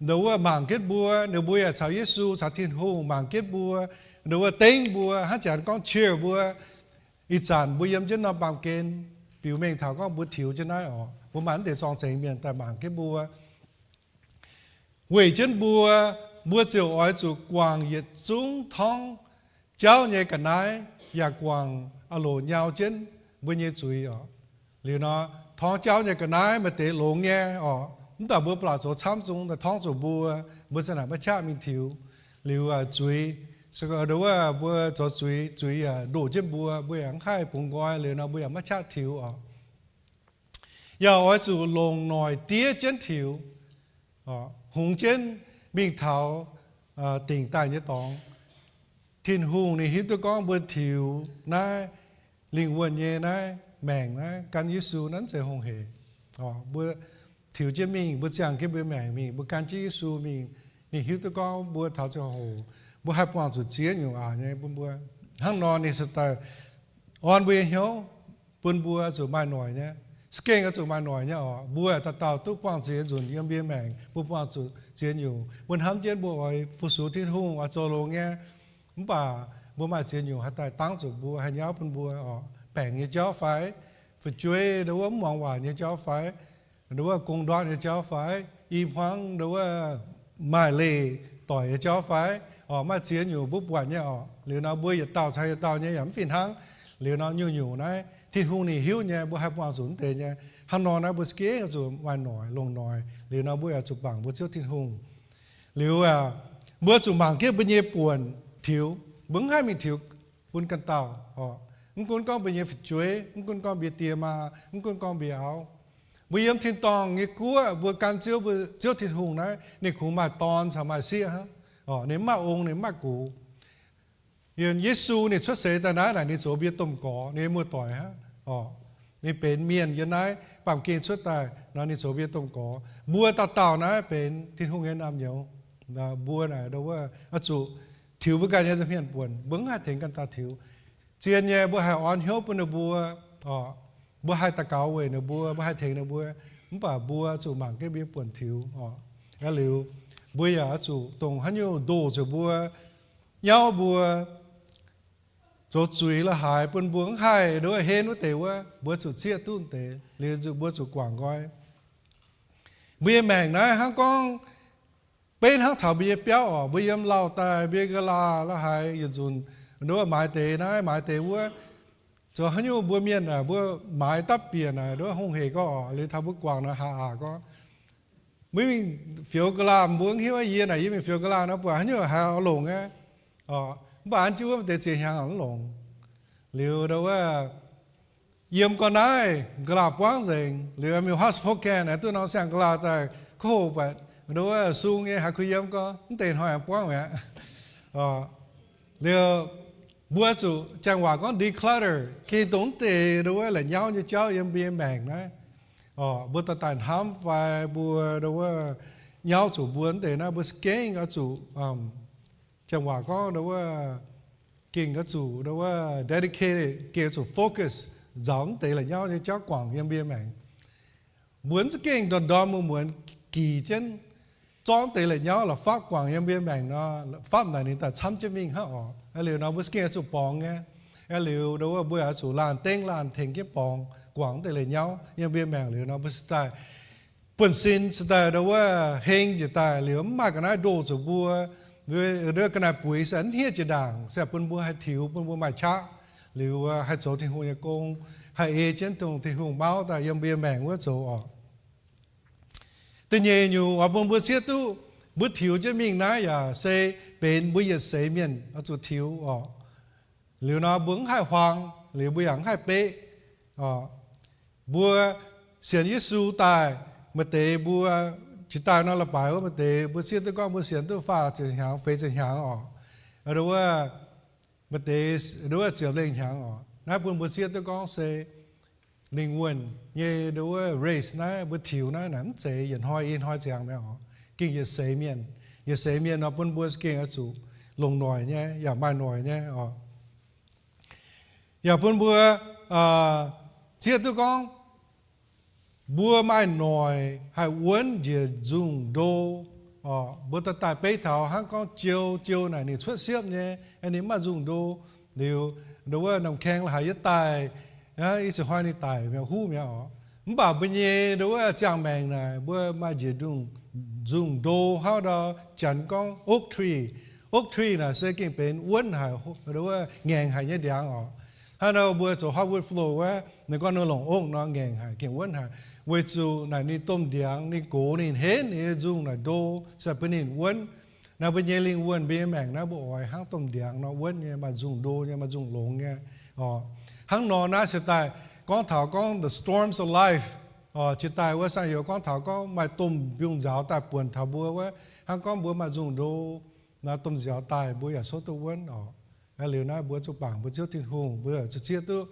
ninh wuov mangc jienv mbuo, ninh mbuo yaac caux Yesu, caux Tin-Hungh mangc jienv mbuo, ninh wuov dengv mbuo, hnangv Janx gorngv cheer mbuo. Ih zanc mbuo yiem jienv norm baamh gen, biux mengh taux gorngv mbuo tiux jienv naaiv orqc, mbuo maaih mv deix zorng-zengx mienh daaih mangc jienv mbuo, weih jienv mbuo, mbuo ziouc oix zuqc guangc yietc zungv torngv jauv nyei ga'naaiv, yaac guangc aah loc nyau jienv mbuo nyei zuiz orqc. Liuz nor, torngv jauv nyei ga'naaiv maaih deix longx nyei orqc, mv baac mbuo ba'laqc zoux camv zung daaih torngv zuqc mbuo, mbuo za'naaic maiv qaqv mingh tiux. Liuz zuiz, se gorngv nduov wuov mbuo zoux zuiz, zuiz yaac ndoh jienv mbuo, mbuo yaac mv haih bungx nqoi, liuz nor mbuo yaac maiv qaqv tiux orqc. Yaac oix zuqc longc noic diev jienv tiux, hungx jienv mingh taux dingc daaih nyei dorngx. Tin-Hungh ninh hiuv duqv gorngv mbuo tiux naaiv lingh wuonh nyei naaiv maengc naaiv gan Yesu naaiv mv zeiz hungh hec. Mbuo tiux jienv mingh, mbuo ziangh jienv mbuo maengc mingh, mbuo gan jienv Yesu mingh, ninh hiuv duqv gorngv mbuo taux ziangh hoc mbuo haih buangh zuqc ziex nyungc aqc nyei bun mbuo. Hnangv nor ninh se daaih orn mbuo nyei hnyouv bun mbuo zuqc maaih noic nyei. Za'gengh oix zuqc maaih noic nyei oc. Mbuo dauh dauh duqv buangh ziex nzunc yiem mbuo nyei maengc, mbuo buangh zuqc ziex nyungc. Mbuo hnamv jienv mbuo oix fu-sux Tin-Hungh, oix zoux longx nyei. Mv baac mbuo maaih ziex nyungc haih daaih dangv zuqc mbuo, haih nyauv bun mbuo oc. Baengc nyei jauv fai, fu'jueiv ndo wuov mv muangx waac nyei jauv fai, ndo wuov gong ndortv nyei jauv fai, i hmuangv ndo wuov maaih leih doic nyei jauv fai, oc, maaih ziex nyungc mbuo buatc nyei oc. Liuz nor mbuo yietc dauh caux yietc dauh nyei yaac mv fih hnangv. Liuz nor nyungc-nyungc naaiv Tin-Hungh ninh hiuv nyei, mbuo haih buangh zuqc mv deix nyei. Hnangv nor naaiv mbuo za'gengh zuqc maaih noic, longc noic. Liuz nor mbuo yaac zuqc bangc mbuo Ziouv Tin-Hungh. Liuz aeqv, mbuo zuqc mangc jienv mbuo nyei buonc tiux. Mbuo mv haih mingh tiux bun ganh dauh oc. Mv gunv gorngv mbuo nyei fu'jueiv, mv gunv gorngv mbuo die maa, mv gunv gorngv mbuo auv, mbuo yiem tin-dorngh nyei guoqv mbuo gan Ziouv, mbuo Ziouv Tin-Hungh naaiv ninh kungx maaih dorn caux maaih sieqv hnangv. Ninh mv maaih ong, ninh mv maaih gux. Yesu ninh cuotv seix daaih naaiv naaic ninh zoux mbuo nyei domh gorx, ninh nyei muoz-doic hnangv. Ninh benx mienh yiem naaiv baamh gen cuotv daaih nor ninh zoux mbuo nyei domh gorx. Mbuo dauh dauh naaiv benx Tin-Hungh nyei naamh nyouz. Mbuo naaic ndo wuov oix zuqc tiux mbuo ganh nyei nza'hmien buonc. Mbuo mv haih tengx ganh dauh tiux. Zien nyei mbuo haih orn hnyouv bun ninh mbuo, mbuo haih daux gaux weic ninh mbuo, mbuo haih tengx ninh mbuo. Mv baac mbuo zuqc mangc jienv mbuo nyei buonc tiux oc. Aa liuz, mbuo yaac oix zuqc dongh haaix nyungc ndoh zuqc mbuo, nyauv mbuo, zoux zuiz la'haaix bun mbuo mv haih ndo wuov henv wuov deix wuov, mbuo zuqc zieqv duqv deix. Liuz mbuo zuqc guangc nqoi. Mbuo nyei maengc naaiv hnangv gorngv beiv hnangv taux mbuo nyei biauv oc. Mbuo yiem lauh daaih mbuo nyei nqa'haav la'haaix yietc nzunc ndo wuov maaiz deix naaiv maaiz deix wuov. Zoux haaix nyungc mbuo mienh aeqv, mbuo maaiz dapv bieqc naaic ndo wuov hungh hec gorngv oc. Liuz taux mbuo guangc naaic haaix aqc gorngv, mbuo mingh fioux nqa'haav, mbuo mv hiuv yie naaic yie mingh fioux nqa'haav nor buatc haaix nyungc haaix oix longc nyei. Mv baac an jienv wuov deix ziex hnyangx oix longc. Liuz ndo wuov yiem gau naaiv nqa'haav buangv nzengc. Liuz mingh Spokane naaic duqv norm siang-nqa'haav daaih koh, mv baac ndo wuov sung nyei haiz kuh yiem gorngv mv deix hnoi aengx buangv mi'aqv. Liuz mbuo zuqc janx waac gorngv declutter, gengh dongh mv deix ndo wuov la'nyauv nyei jauv yiem mbuo nyei maengc naaiv. Mbuo daaih daaih hnamv fai mbuo ndo wuov nyauv zuqc mbuo mv deix naaiv mbuo gengh oix zuqc, janx waac gorngv ndo wuov gengh oix zuqc ndo wuov dedicated, gengh oix zuqc focus nzaaux mv deix la'nyauv nyei jauv guangc yiem mbuo nyei maengc. Mbuo mv za'gengh ndorm ndorm muonz muonz gic jienv zorqv mv deix la'nyauv la'fapv guangc yiem mbuo nyei maengc nor, fapv naaic ninh daaih camv jienv mingh hnangv oc. Aa liuz nor mbuo gengh oix zuqc borngz nyei. Aa liuz ndo wuov mbuo oix zuqc laanh dengv laanh tengx jienv borngz guangc mv deix la'nyauv yiem mbuo nyei maengc. Liuz nor mbuo se daaih buonv-sin se daaih ndo wuov heng jiex daaih liuz mv maaih ga'naaiv ndoh zuqc mbuo, ndo wuov ga'naaiv buix se mv hniev jiex ndaangc, se bun mbuo haih tiux, bun mbuo maaih qaqv, liuz haih zoux Tin-Hungh nyei gong, haih ei jienv dongh Tin-Hungh mauv daaih yiem mbuo nyei maengc wuov zoux oc. Da'nyeic nyungc oix bun mbuo zieqv duqv mbuo tiux jienv mingh naaiv yaac se benx mbuo yietc seix mienh oix zuqc tiux oc. Liuz nor mbuo mv haih huaang, liuz mbuo yaac mv haih beqv. Mbuo sienx Yesu daaih, maaih deix mbuo jiex daaih nor la'baaix wuov maaih deix mbuo zieqv duqv gorngv mbuo sienx duqv faah ziepc hnyangx, feix ziepc hnyangx oc. Ndo wuov maaih deix ndo wuov ziepc lengh hnyangx oc. Naaiv bun mbuo zieqv duqv gorngv se lingh wuonh nyei ndo wuov race naaiv, mbuo tiux naaiv naaic mv zeiz yietc hnoi i hnoi ziangx mi'aqv oc. Gengh yietc seix mienh, yietc seix mienh nor bun mbuo gengh oix zuqc longc noic nyei yaac maaih noic nyei oc. Yaac bun mbuo zieqv duqv gorngv mbuo maaih noic haih wuonv njiec nzungh ndo. Mbuo daaih daaih beiv taux hnangv gorngv jiou, jiou naaic ninh cuotv siepv nyei, ninh mv maaih nzungh ndo. Liuz ndo wuov norm kaeng la'haaix yie daaih, i ziepc hnoi ninh daic mi'aqv, huv mi'aqv oc. Mv baac mbuo nyei ndo wuov ziangh maengc naaic mbuo maaih njiec nzungh, nzungh ndo hnangv ndau Janx gorngv oak tree. Oak tree naaic se gengh benx wuonv haic, ndo wuov ngaengc haic nyei ndiangx oc. Hnangv nor mbuo zoux hardwood floor wuov, ninh gorngv ninh longc oak nor ngaengc haic, gengh wuonv haic. Weic zuqc naaic ninh domh ndiangx ninh gox ninh henv ninh nyei nzungh naaic ndo, se bun ninh wuonv. Naaiv mbuo nyei lingh wuonh mbuo nyei maengc naaiv mbuo oix hnangv domh ndiangx nor wuonv nyei, maaih nzungh ndo nyei, maaih nzungh longx nyei oc. Hnangv nor naaiv se daaih gorngv taux gorngv the storms of life, Jiex daaih wuov sang youz gorngv taux gorngv maaih domh mbiungc nzaaux daaih buonc taux mbuo wuov, hnangv gorngv mbuo maaih nzungh ndo, naaiv domh nziaaux daaih mbuo yaac souv duqv wuonv oc. Liuz naaiv mbuo zuqc bangc mbuo Ziouv Tin-Hungh, mbuo zuqc zieqv duqv,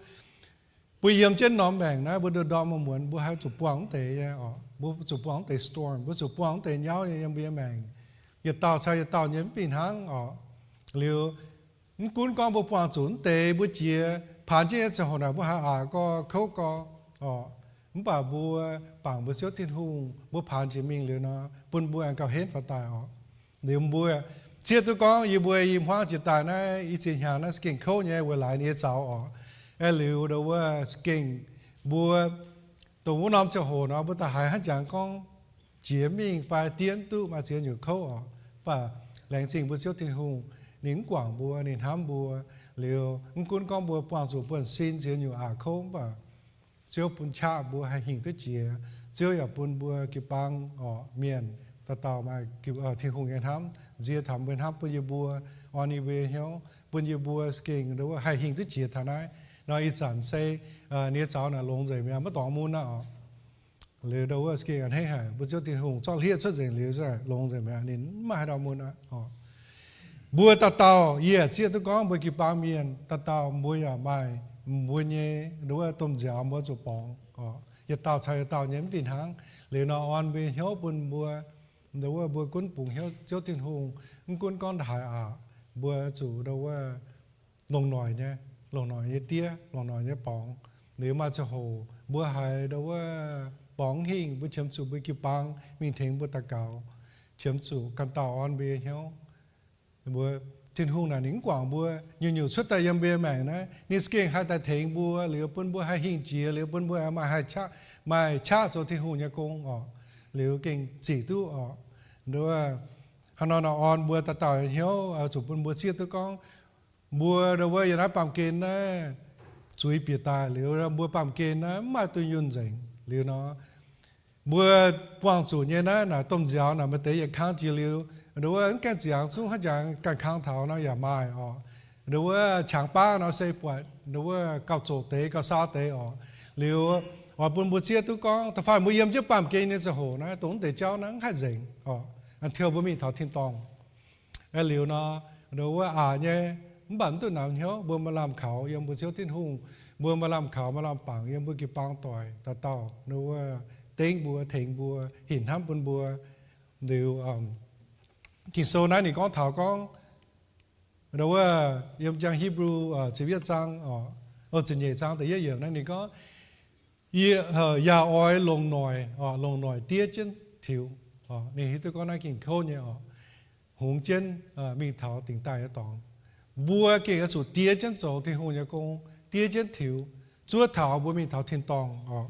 mbuo yiem jienv norm maengc naaiv mbuo ndorm-ndorm muonz-muonz mbuo haih zuqc buangh wuov deix nyei oc. Mbuo zuqc buangh wuov deix storm, mbuo zuqc buangh wuov deix nyauv nyei yiem mbuo nyei maengc. Yietc dauh caux yietc dauh nyei mv fih hnangv oc. Liuz mv gunv gorngv mbuo buangh zuqc wuov deix mbuo jiex paanx jienv nyei ziangh hoc naaic mbuo haih aqc gorx kouv gorx oc, mv baac mbuo bangc mbuo Ziouv Tin-Hungh, mbuo paanx jiex mingh liuz nor bun mbuo aengx gauh henv faaux daaih oc. Liuz mbuo zieqv duqv gorngv yie mbuo i hmuangv jiex daaih naaiv i ziex hnyangx naaiv za'gengh kouv nyei weic laaix ninh nyei zaux oc. Aeqv, liuz ndo wuov za'gengh mbuo dongh wuov norm ziangh hoc nor mbuo da'haiz hnangv jangx gorngv jiex mingh fai diev duqv maaih ziex nyungc kouv oc. Mv baac laengz zingh mbuo Ziouv Tin-Hungh, ninh mv guangc mbuo, ninh hnamv mbuo. Liuz mv gunv gorngv mbuo buangh zuqc buonv-sin ziex nyungc aqc kouv, mv baac Ziouv bun qaqv mbuo haih hingh duqv jiex. Ziouv yaac bun mbuo jiu-baang oc, mienh dauh dauh maaih Tin-Hungh nyei hnamv, nzie taux mbuo hnamv bun yie mbuo, orn yie mbuo hnyouv, bun yie mbuo za'gengh haih hingh duqv jiex taux naaiv. Nor ih zanc se ninh nyei zaux naaic longx nzengc mi'aqv, maiv dorngx mun aqv oc. Liuz ndo wuov za'gengh a'hneiv haic, mbuo Ziouv Tin-Hungh zorqv hlieqv cuotv nzengc liuz, longx nzengc mi'aqv, ninh mv maaih haaix dauh mun aqv oc. Mbuo dauh dauh, yie zieqv duqv gorngv mbuo jiu-baang mienh dauh dauh mbuo yaac maaih mbuo nyei ndo wuov domh nziaaux mbuo zuqc borngz oc. Yietc dauh caux yietc dauh nyei mv fih hnangv. Liuz nor orn mbuo hnyouv bun mbuo, ndo wuov mbuo gunv bungx hnyouv Ziouv Tin-Hungh, mv gunv gorngv nda'haaix aqc, mbuo zuqc ndo wuov longc noic nyei, longc noic nyei diev, longc noic nyei borngz. Liuz maaih ziangh hoc mbuo haiz ndo wuov borngz hingh, mbuo qiemx zuqc mbuo jiu-baang mingh tengx mbuo daux gaux, qiemx zuqc ganh dauh orn mbuo nyei hnyouv. Mbuo, Tin-Hungh naaic ninh mv guangc mbuo, nyungc-nyungc cuotv daaih yiem mbuo nyei maengc naaiv ninh za'gengh haih daaih tengx mbuo, liuz bun mbuo haih hingh jiex, liuz bun mbuo maaih haih qaqv, maaih qaqv zoux Tin-Hungh nyei gong oc. Liuz gengh zic duqv oc. Ndo wuov, hnangv nor nor orn mbuo dauh dauh nyei hnyouv zuqc bun mbuo zieqv duqv gorngv mbuo ndo wuov yiem naaiv baamh gen naaiv zuiz bieqc daaih liuz, mbuo baamh gen naaiv mv maaih dunh yunh nzengc liuz nor, mbuo buangh zuqc nyei naaiv naaic domh nziaaux naaic maaih deix yietc kang jiex liuz, ndo wuov mv gaengh ziangx zungv hnangv jangx ganh kang taux nor yaac maaih oc. Ndo wuov qangx baav nor se buatc ndo wuov gauh zoqc deix gauh saau deix oc. Liuz oix bun mbuo zieqv duqv gorngv da'faanh mbuo yiem jienv baamh gen nyei ziangh hoc naaiv dongh mv deix jauv naaiv mv haih nzengc oc, until mbuo mingh taux tin-dorngh. Aeqv, liuz nor, ndo wuov aqc nyei, mv baac mv duqv namx hnyouv, mbuo maaih lamh kaux yiem mbuo Ziouv Tin-Hungh, mbuo maaih lamh kaux maaih lamh bangc yiem mbuo jiu-baang doic dauh dauh, ndo wuov dengv mbuo, tengx mbuo, hinc hnamv bun mbuo. Liuz, Ging-Sou naaiv ninh gorngv taux gorngv, ndo wuov yiem njang Hipv^lu ziepc yietv zaang, ziepc nyeic zaang da'yietv yiemc naaiv ninh gorngv, yie, yaac oix longc noic, longc noic diev jienv tiux. Ninh hiuv duqv gorngv naaiv gengh kouv nyei oc, hungx jienv mingh taux dingc daaih nyei dorngx. Mbuo gengh oix zuqc diev jienv zoux Tin-Hungh nyei gong, diev jienv tiux, zuov taux mbuo mingh taux tin-dorngh oc.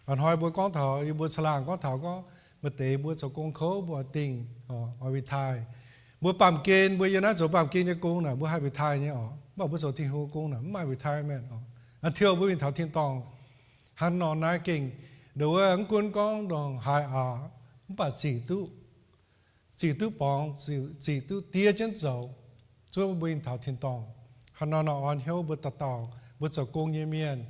A'hnoi mbuo gorngv taux, yie mbuo caangh laangh gorngv taux gorngv maaih deix mbuo zoux gong kouv mbuo oix dingh, oix retire. Mbuo baamh gen, mbuo yiem naaiv zoux baamh gen nyei gong naaic mbuo haih retire nyei oc. Mv baac mbuo zoux Tin-Hungh gong naaic mv maaih retirement oc, until mbuo mingh taux tin-dorngh. Hnangv nor naaiv gengh, ndo wuov mv gunv gorngv ndongc haaix aqc, mv baac zic duqv, zic duqv borngz, zic duqv diev jienv zoux, zuov mbuo mingh taux tin-dorngh. Hnangv nor nor orn hnyouv mbuo dauh dauh mbuo zoux gong nyei mienh,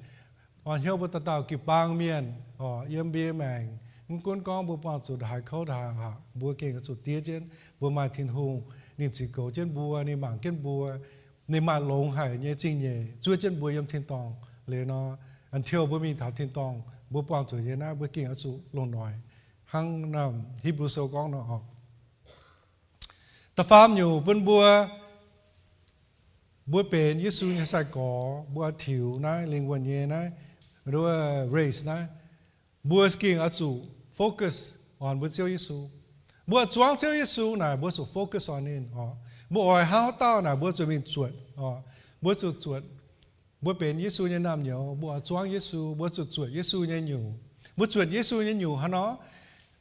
orn hnyouv mbuo dauh dauh jiu-baang mienh oc, yiem mbuo nyei maengc, mv gunv gorngv mbuo buangh zuqc ndongc haaix kouv ndongc haaix aqc, mbuo gengh oix zuqc diev jienv. Mbuo maaih Tin-Hungh, ninh ziux goux jienv mbuo, ninh mangc jienv mbuo, ninh maaih longx haic nyei zingh nyeic zuov jienv mbuo yiem tin-dorngh. Liuz nor, until mbuo mingh taux tin-dorngh, mbuo buangh zuqc nyei naaiv mbuo gengh oix zuqc longc noic, hnangv Hipv^lu Sou gorngv nor oc. Da'faam nyungc bun mbuo, mbuo benx Yesu nyei sai-gorx, mbuo oix tiux naaiv lingh wuonh nyei naaiv, ndo wuov race naaiv, mbuo gengh oix zuqc focus on mbuo Ziouv Yesu. Mbuo oix zuangv Ziouv Yesu naaic mbuo zuqc focus on ninh oc. Mbuo oix hnangv haaix dauh naaic mbuo zuqc mingh zuotc oc. Mbuo zuqc zuotc. Mbuo benx Yesu nyei naamh nyouz, mbuo oix zuangv Yesu, mbuo zuqc zuotc Yesu nyei nyungc. Mbuo zuotc Yesu nyei nyungc hnangv nor,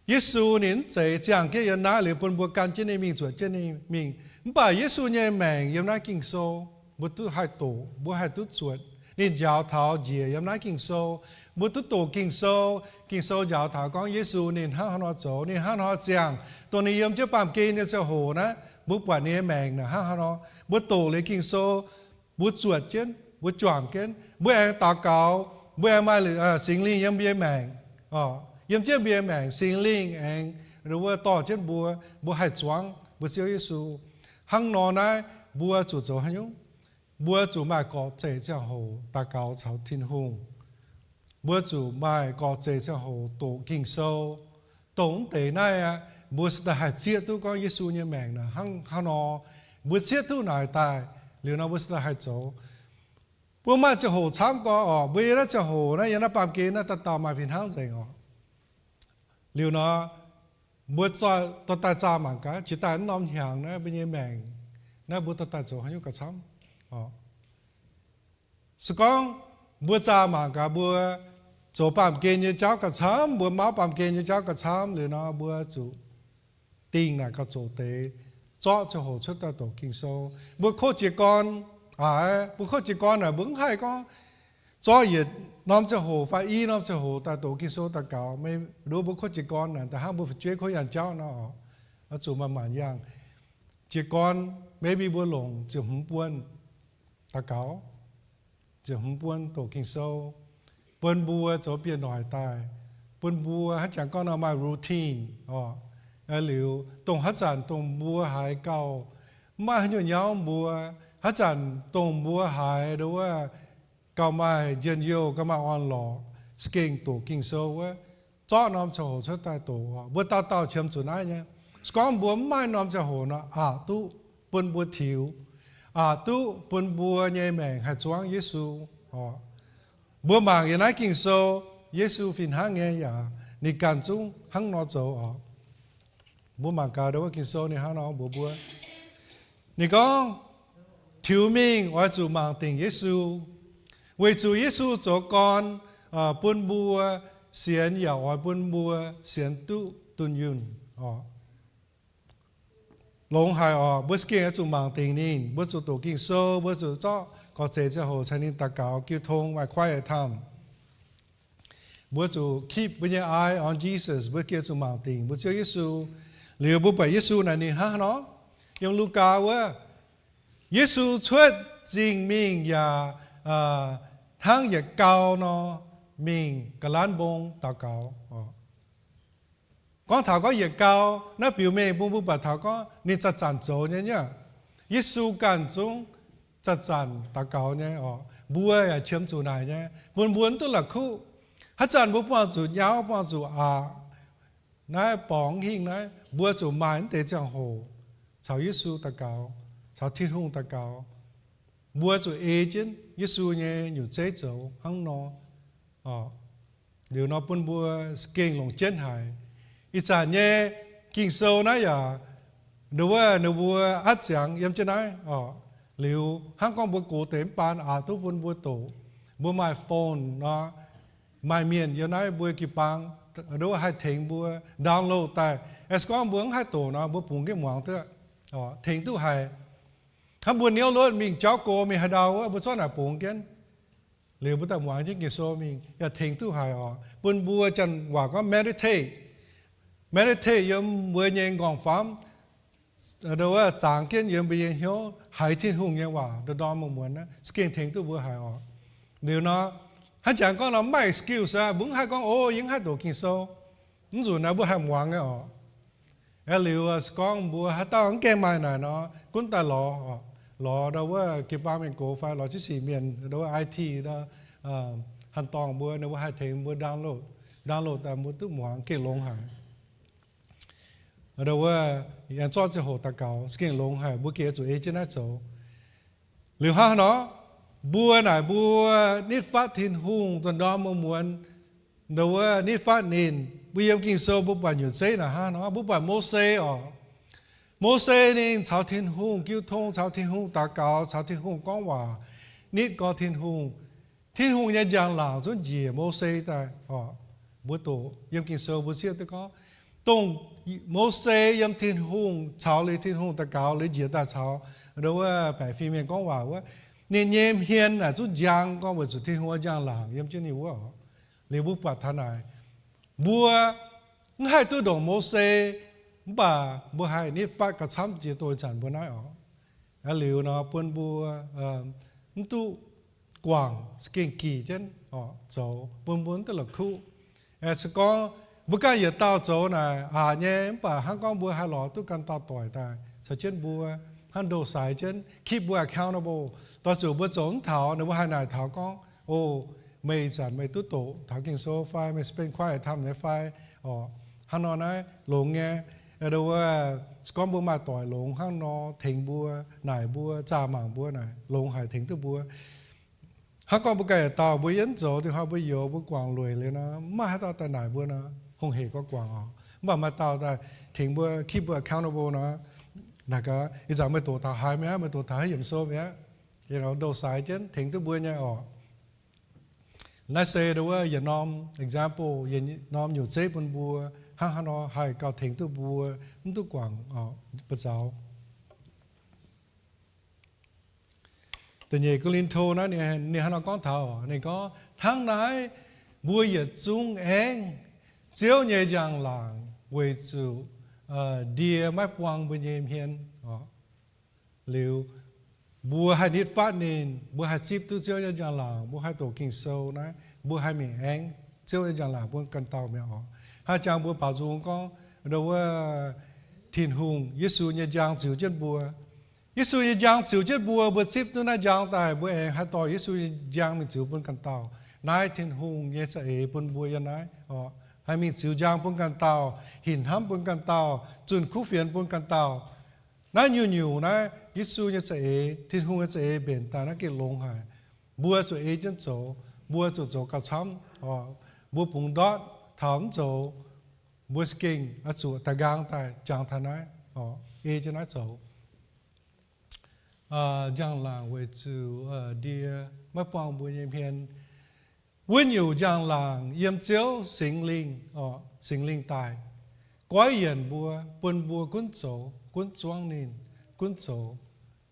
Yesu ninh mv zeiz ziangh jienv yiem naaiv liuz bun mbuo gan jienv ninh mingh, zuotc jienv ninh mingh. Mv baac Yesu nyei maengc yiem naaiv Ging-Sou, mbuo duqv haih doqc, mbuo haih duqv zuotc. Ninh njaaux taux njiec yiem naaiv Ging-Sou. Mbuo duqv doqc Ging-Sou. Ging-Sou njaaux taux gorngv Yesu ninh hnangv haaix nor zoux, ninh hnangv haaix nor ziangh, dongh ninh yiem jienv baamh gen nyei ziangh hoc naaiv, mbuo buatc ninh nyei maengc naaic hnangv haaix nor. Mbuo doqc liuz Ging-Sou, mbuo zuotc jienv, mbuo juangc jienv, mbuo aengx daux gaux, mbuo aengx maaih Singx Lingh yiem mbuo nyei maengc. Yiem jienv mbuo nyei maengc, Singx Lingh aengx wuov dorh jienv mbuo, mbuo haih zuangx mbuo Ziouv Yesu. Hnangv nor naaiv, mbuo zuqc zoux haaix nyungc? Mbuo zuqc maaih gorqv-zeic ziangh hoc daux gaux caux Tin-Hungh. Mbuo zuqc maaih gorqv-zeic ziangh hoc doqc Ging-Sou. Dongh mv deix naaiv aqv, mbuo se daaih haih zieqv duqv gorngv Yesu nyei maengc naaic hnangv haaix nor. Mbuo zieqv duqv naaic daaih, liuz nor mbuo se daaih haih zoux. Mbuo maaih ziangh hoc camv gorx oc. Mbuo yiem naaiv ziangh hoc naaiv, yiem naaiv baamh gen naaiv dauh dauh maaih fih hnangv nzengc oc. Liuz nor, mbuo dorh daaih zaah mangc gaax, jiex daaih wuov norm hnyangx naaiv mbuo nyei maengc naaiv, mbuo dorh daaih zoux haaix nyungc gauh camv oc. Se gorngv mbuo zaah mangc gaax, mbuo zoux baamh gen nyei jauv gauh camv, mbuo mauv baamh gen nyei jauv gauh camv liuz nor, mbuo zuqc dingh naaic gauh zoqc deix, zorqv ziangh hoc cuotv daaih doqc Ging-Sou. Mbuo kov jiez gorn aqv, mbuo kov jiez gorn naaic mbuo mv haih gorngv zorqv yietc norm ziangh hoc fai i norm ziangh hoc daaih doqc Ging-Sou daux gaux. Mv baac mbuo kov jiez gorn naaic, da'hnangv mbuo fu'jueiv kov yangh jauv nor, oix zuqc manc-manc yangh. Jiez gorn maybe mbuo longc ziepc hmz buonc daux gaux, ziepc hmz buonc doqc Ging-Sou, bun mbuo zoux bieqc noic daaih, bun mbuo haaix jangx gorngv nor maaih routine oc. Liuz dongh haaix zanc dongh mbuo haiz gauh mv maaih haaix nyungc nyauv mbuo, haaix zanc dongh mbuo haiz ndo wuov gauh maaih njien-youh, gauh maaih orn-lorqc, se gengh doqc Ging-Sou wuov, zorqv norm ziangh hoc cuotv daaih doqc oc. Mbuo dauh dauh qiemx zuqc naaiv nyei. Se gorngv mbuo mv maaih norm ziangh hoc nor, aqc duqv bun mbuo tiux, aqc duqv bun mbuo nyei maengc haih zuangv Yesu oc. Mbuo mangc yiem naaiv Ging-Sou, Yesu fih hnangv nyei yaac ninh ganh zungv hnangv nor zoux oc. Mbuo mangc gaax ndo wuov Ging-Sou ninh hnangv nor mbuox mbuo. Ninh gorngv, tiux mingh oix zuqc mangc dingc Yesu, weic zuqc Yesu zoux gorn bun mbuo sienx yaac oix bun mbuo sienx duqv dunh yunh oc. Longx haic oc. Mbuo se gengh oix zuqc mangc dingc ninh. Mbuo zuqc doqc Ging-Sou, mbuo zuqc zorqv gorqv-zeic ziangh hoc caux ninh daux gaux, jiu tong, maaih quiet time. Mbuo zuqc keep mbuo nyei eye on Jesus. Mbuo gengh zuqc mangc dingc mbuo Ziouv Yesu. Liuz mbuo buatc Yesu naaic ninh hnangv haaix nor? Yiem Lugaa wuov, Yesu cuotv zingh mingh yaac hnangv yietc gau nor, mingh ga'lanv mbong daux gaux. Gorngv taux gorngv yietc gau naaiv biux mengh bun mbuo buatc taux gorngv ninh zanc-zanc zoux nyei nyei. Yesu ganh zungv zanc-zanc daux gaux nyei oc. Mbuo yaac qiemx zuqc naaic nyei, bun mbuo mv duqv la'kuqv. Haaix zanc mbuo buangh zuqc nyauv, buangh zuqc aqc, naaiv borngz hingh naaiv, mbuo zuqc maaih mv deix ziangh hoc caux Yesu daux gaux, caux Tin-Hungh daux gaux. Mbuo zuqc ei jienv Yesu nyei nyutc zeiv zoux hnangv nor. Liuz nor bun mbuo gengh longc jienv haic. Ih zanc nyei Ging-Sou naaiv yaac, ndo wuov ninh mbuo atv ziangx yiem jienv naaiv oc. Liuz hnangv gorngv mbuo gox deix mv baan aqc duqv bun mbuo doqc. Mbuo maaih phone nor, maaih mienh yiem naaiv mbuo jiu-baang, ndo wuov haih tengx mbuo download daaih. As gorngv mbuo mv haih doqc nor, mbuo bungx jienv muangx duqv, tengx duqv haic. Hnangv mbuo niouv lotv mingh jauv go mingh haaix ndau wuov, mbuo zorqv naaic bungx jienv. Liuz mbuo daaih muangx jienv Ging-Sou mingh yaac tengx duqv haic oc. Bun mbuo janx waac gorngv meditate. Meditate yiem mbuo nyei nqorngv-famv, ndo wuov zangx jienv yiem mbuo nyei hnyouv haiz Tin-Hungh nyei waac ndorm-ndorm muonz-muonz naaiv, se gengh tengx duqv mbuo haic oc. Liuz nor, hnangv jangx gorngv nor maaih excuse aqv, mbuo mv haih gorngv, o, yie mv haih doqc Ging-Sou. Mv nzunc naaiv mbuo haih muangx nyei oc. Aeqv, liuz se gorngv mbuo haaix dauh mv gaengh maaih naaic nor, gunv daaih lorz, lorz ndo wuov jiu-baang mienh gox fai lorz jienv sic mienh ndo wuov I T ndo, hanh dorngh mbuo, ninh mbuo haih tengx mbuo download, download daaih mbuo duqv muangx gengh longx haic. Ndo wuov, aengx zorqv ziangh hoc daux gaux se gengh longx haic, mbuo gengh zuqc ei jienv naaiv zoux. Liuz hnangv haaix nor, mbuo naaic mbuo nitv fatv Tin-Hungh ndorm-ndorm muonz-muonz, ndo wuov nitv fatv ninh, mbuo yiem Ging-Sou mbuo buatc nyutc zeiv naaic hnangv haaix nor, mbuo buatc Mose oc. Mose ninh caux Tin-Hungh jiu tong, caux Tin-Hungh daux gaux, caux Tin-Hungh gorngv waac, nitv gorx Tin-Hungh. Tin-Hungh nyei njang-laangc zungv njiec Mose daaih oc. Mbuo doqc yiem Ging-Sou mbuo zieqv duqv gorngv, dongh Mose yiem Tin-Hungh caux liuz Tin-Hungh daux gaux liuz njiec daaih caux ndo wuov baeqc fim mienh gorngv waac wuov, ninh nyei hmien naaic zungv njang gorngv weic zuqc Tin-Hungh njang-laangc yiem jienv ninh wuov oc. Liuz mbuo buatc taux naaic, mbuo mv haih duqv ndongc Mose, mv baac mbuo haih nitv fatv gauh camv jiex dongh ih zanc mbuo naaiv oc. Liuz nor bun mbuo mv duqv guangc, se gengh gih jienv oc zoux, bun mbuo mv duqv la'kuqv. Se gorngv mbuo ganh yietc dauh zoux naaic aqc nyei, mv baac hnangv gorngv mbuo haih lorz duqv ganh dauh doic daaih caux jienv mbuo, hnangv ndoh saix jienv, keep mbuo accountable, doix zuqc mbuo zoux mv taux, ninh mbuo haih naaic taux gorngv, O, meih ih zanc meih duqv doqc taux Ging-Sou fai meih spend quiet time nyei fai? Orqc, hnangv nor naaiv longx nyei. Wuov, se gorngv mbuo maaih doic longx hnangv nor tengx mbuo, naaic mbuo, zaah mangc mbuo naaic, longx haic tengx duqv mbuo. Hnangv gorngv mbuo ganh yietc dauh mbuo yiem zoux, dingc hnoi mbuo youz, mbuo guangc lueic liuz nor, mv maaih haaix dauh daaih naaic mbuo nor, hungh hec gorx guangc orqc. Mv baac maaih dauh daaih tengx mbuo, keep mbuo accountable nor, naaic gaax, Ih zanc meih doqc taux haaix mi'aqv? Meih doqc taux haaix yiemc sou mi'aqv? Ndoh saix jienv tengx duqv mbuo nyei orqc. Naaiv se wuov yietc norm example, yietc norm nyungc zeiv bun mbuo hnangv haaix nor haih gauh tengx duqv mbuo, mv duqv guangc ba'zaux. Da'nyeic Ko^lin^to naaiv ninh hnangv nor gorngv taux, ninh gorngv, Hnangv naaiv mbuo yietc zungv aengx Ziouv nyei njang-laangc, weic zuqc ndie maiv buang mbuo nyei hmien. Liuz, mbuo haih nitv fatv ninh, mbuo haih zipv duqv Ziouv nyei njang-laangc, mbuo haih doqc Ging-Sou naaiv, mbuo haih mingh aengx Ziouv nyei njang-laangc bun ganh dauh mi'aqv orqc. Hnangv jangx mbuo baaux nzung gorngv, wuov, Tin-Hungh, Yesu nyei njang ziux jienv mbuo. Yesu nyei njang ziux jienv mbuo, mbuo zipv duqv naaiv njang daaih, mbuo aengx haih dorh Yesu nyei njang mingh ziux bun ganh dauh. Naaiv Tin-Hungh nyei za'eix bun mbuo yiem naaiv orqc. Haih mingh ziux njang bun ganh dauh, hinc hnamv bun ganh dauh, zunh kuv fienx bun ganh dauh. Naaiv nyungc-nyungc naaiv Yesu nyei za'eix, Tin-Hungh nyei za'eix mbenc daaih naaiv gengh longx haic. Mbuo zuqc ei jienv zoux, mbuo zuqc zoux gauh camv. Mbuo bungx ndortv taux mv zoux, mbuo za'gengh oix zuqc daaih nqaang daaih jangx taux naaiv, ei jienv naaiv zoux. Njang-laangc weic zuqc ndie maiv buang mbuo nyei hmien. Wuov nyungc njang-laangc yiem Ziouv Singx Lingh, Singx Lingh daaih goiv yienc mbuo, bun mbuo gunv zoux, gunv zuangv ninh, gunv zoux,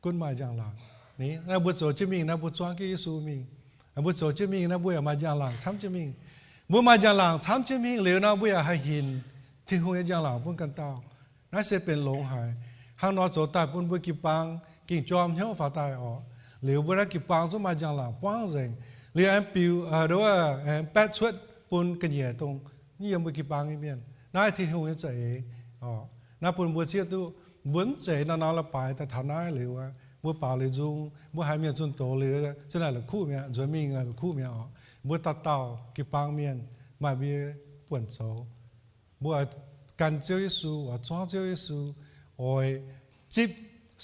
gunv maaih njang-laangc. Naaiv mbuo zoux jienv mingh naaiv mbuo zuangv jienv Yesu mingh. Mbuo zoux jienv mingh naaiv mbuo yaac maaih njang-laangc camv jienv mingh. Mbuo maaih njang-laangc camv jienv mingh liuz nor, mbuo yaac haih hinc Tin-Hungh nyei njang-laangc bun ganh dauh. Naaiv se benx longx haic. Hnangv nor zoux daaih bun mbuo jiu-baang gengh jorm hnyouv faaux daaih orqc. Liuz mbuo naaiv jiu-baang zungv maaih njang-laangc buangv nzengc. Liuz aengx biux, aengx baetv cuotv bun ga'nyiec dongh yiem mbuo jiu-baang nyei mienh. Naaiv Tin-Hungh nyei za'eix. Naaiv bun mbuo zieqv duqv mbuo mv zeiz norm-norm la'baaix daaih taux naaiv liuz, mbuo baaux liuz nzung, mbuo haiz mienh zunh doz liuz, se naaic la'kuqv mi'aqv, nzuonx mingh naaic la'kuqv mi'aqv orqc. Mbuo dauh dauh jiu-baang mienh maaih mbuo buonc zoux. Mbuo oix gan Ziouv Yesu, oix zuangv Ziouv Yesu, oix zipv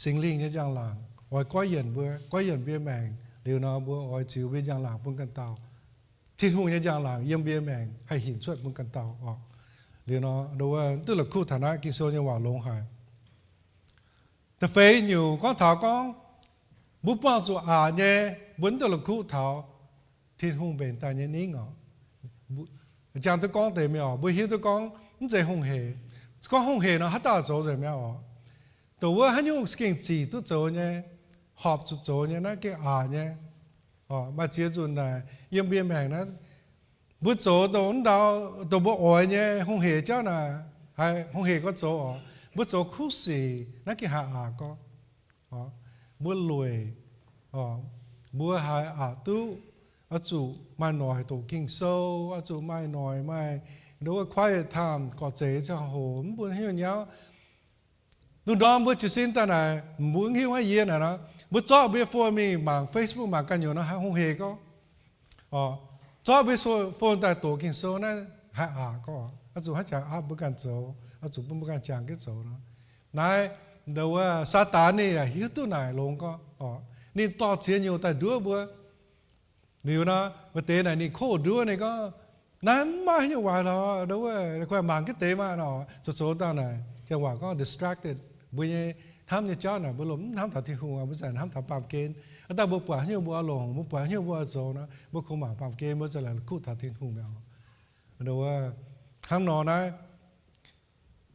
Singx Lingh nyei njang-laangc, oix goiv yienc mbuo, goiv yienc mbuo maengc. Liuz nor mbuo oix ziux mbuo njang-laangc bun ganh dauh. Tin-Hungh nyei njang-laangc yiem mbuo maengc haih hinc cuotv bun ganh dauh orqc. Liuz nor, duqv la'kuqv taux naaiv Ging-Sou nyei waac longx haic. Da'feix nyungc gorngv taux gorngv, mbuo buangh zuqc aqc nyei, mbuo mv duqv la'kuqv taux Tin-Hungh mbenc daaih nyei ningv orqc. Jangx duqv gorngv deix mi'aqv orqc, mbuo hiuv duqv gorngv mv zeiz hungh hec. Gorngv hungh hec nor, haaix dauh zoux nzengc mi'aqv orqc. Dongh wuov haaix nyungc gengh zic duqv zoux nyei, horpc zuqc zoux nyei, naaiv gengh aqc nyei. Maaih ziex nzunc naaic yiem mbuo maengc naaiv, mbuo zoux dongh ndau, dongh mbuo oix nyei hungh hec jauv naaic, haiz hungh hec gorngv zoux orqc. Mbuo zoux kuv sic naaiv gengh haih aqc gorngv. Mbuo lueic, mbuo haiz aqc duqv, oix zuqc maaih noic doqc Ging-Sou, oix zuqc maaih noic maaih ndo wuov quiet time gorqv-zeic ziangh hoc, mv bun hnyouv nyauv. Lungh ndorm mbuo jiez sin daaih naaic, mbuo hiuv maiv yie naaic nor, mbuo zorqv mbuo nyei phone mingh mangc Facebook, mangc ganh nyungc nor, haiz hungh hec gorngv. Zorqv mbuo nyei phone daaih doqc Ging-Sou naaiv, haiz aqc gorngv. Oix zuqc haaix jangx aapv mbuo ganh zoux, oix zuqc bun mbuo ganh jangx jienv zoux nor. Naaiv, ndo wuov Saadaan ninh yaac hiuv duqv naaic longx gorngv. Ninh dorh ziex nyungc daaih nduov mbuo. Liuz nor, maaih deix naaic ninh kov nduov ninh gorngv, naaiv mv maaih haaix nyungc waaic lorqc, ndo wuov, kuh mangc jienv deix maah nor, zoux zoux dangh naaic, janx waac gorngv distracted. Mbuo nyei hnamv nyei jauv naaic, mbuo lomh mv hnamv taux Tin-Hungh, mbuo za'gengh hnamv taux baamh gen. Aa, dangh mbuo buatc haaix nyungc mbuo oix longc, mbuo buatc haaix nyungc mbuo oix zoux nor, mbuo kungx mangc baamh gen, mbuo za'gengh la'kuqv taux Tin-Hungh mi'aqv. Ndo wuov, hnangv nor naaiv,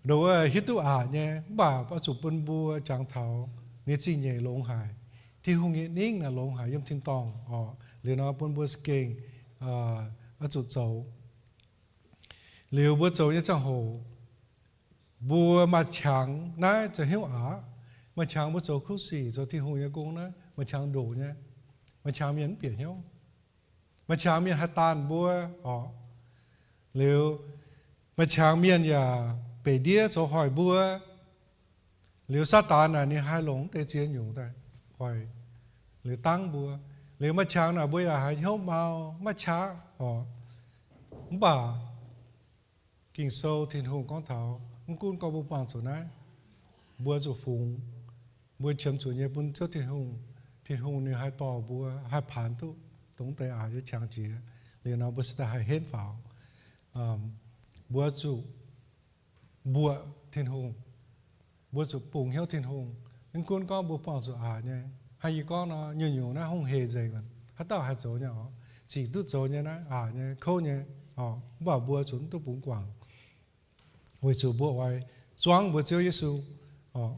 ndo wuov hiuv duqv aqc nyei, mv baac oix zuqc bun mbuo jangx taux ninh zingh nyeic longx haic. Tin-Hungh nyei ningv naaic longx haic yiem tin-dorngh orqc. Liuz nor bun mbuo za'gengh oix zuqc zoux. Liuz mbuo zoux nyei ziangh hoc, mbuo maaih qangx naaiv zoux hnyouv aqc. Maaih qangx mbuo zoux kuv sic, zoux Tin-Hungh nyei gong naaiv, maaih qangx ndoqc nyei. Maaih qangx mienh mv bieqc hnyouv. Maaih qangx mienh haih daanh mbuo orqc. Liuz maaih qangx mienh yaac beic ndiev zoux hoic mbuo. Liuz Saadaan naaic ninh haih longc deix ziex nyungc daaih hoic, liuz dangv mbuo. Liuz maaih qangx naaic mbuo yaac haiz hnyouv mau, maiv qaqv oc. Mv baac Ging-Sou Tin-Hungh gorngv taux, mv gunv gorngv mbuo buangh zuqc naaiv, mbuo zuqc fungx, mbuo qiemx zuqc nyei bun Ziouv Tin-Hungh. Tin-Hungh ninh haih dorh mbuo, haih paanx duqv dongh deix aqc nyei qangx jiex. Liuz nor mbuo se daaih haih henv faaux. Mbuo zuqc mbuoqc Tin-Hungh. Mbuo zuqc bungx hnyouv Tin-Hungh. Mv gunv gorngv mbuo buangh zuqc aqc nyei. Hnangv yie gorngv nor, nyungc-nyungc naaiv hungh hec nzengc, haaix dauh haih zoux nyei oc. Zic duqv zoux nyei naaiv aqc nyei, kouv nyei oc. Mv baac mbuo zuqc mv duqv bungx guangc, weic zuqc mbuo oix zuangv mbuo Ziouv Yesu oc.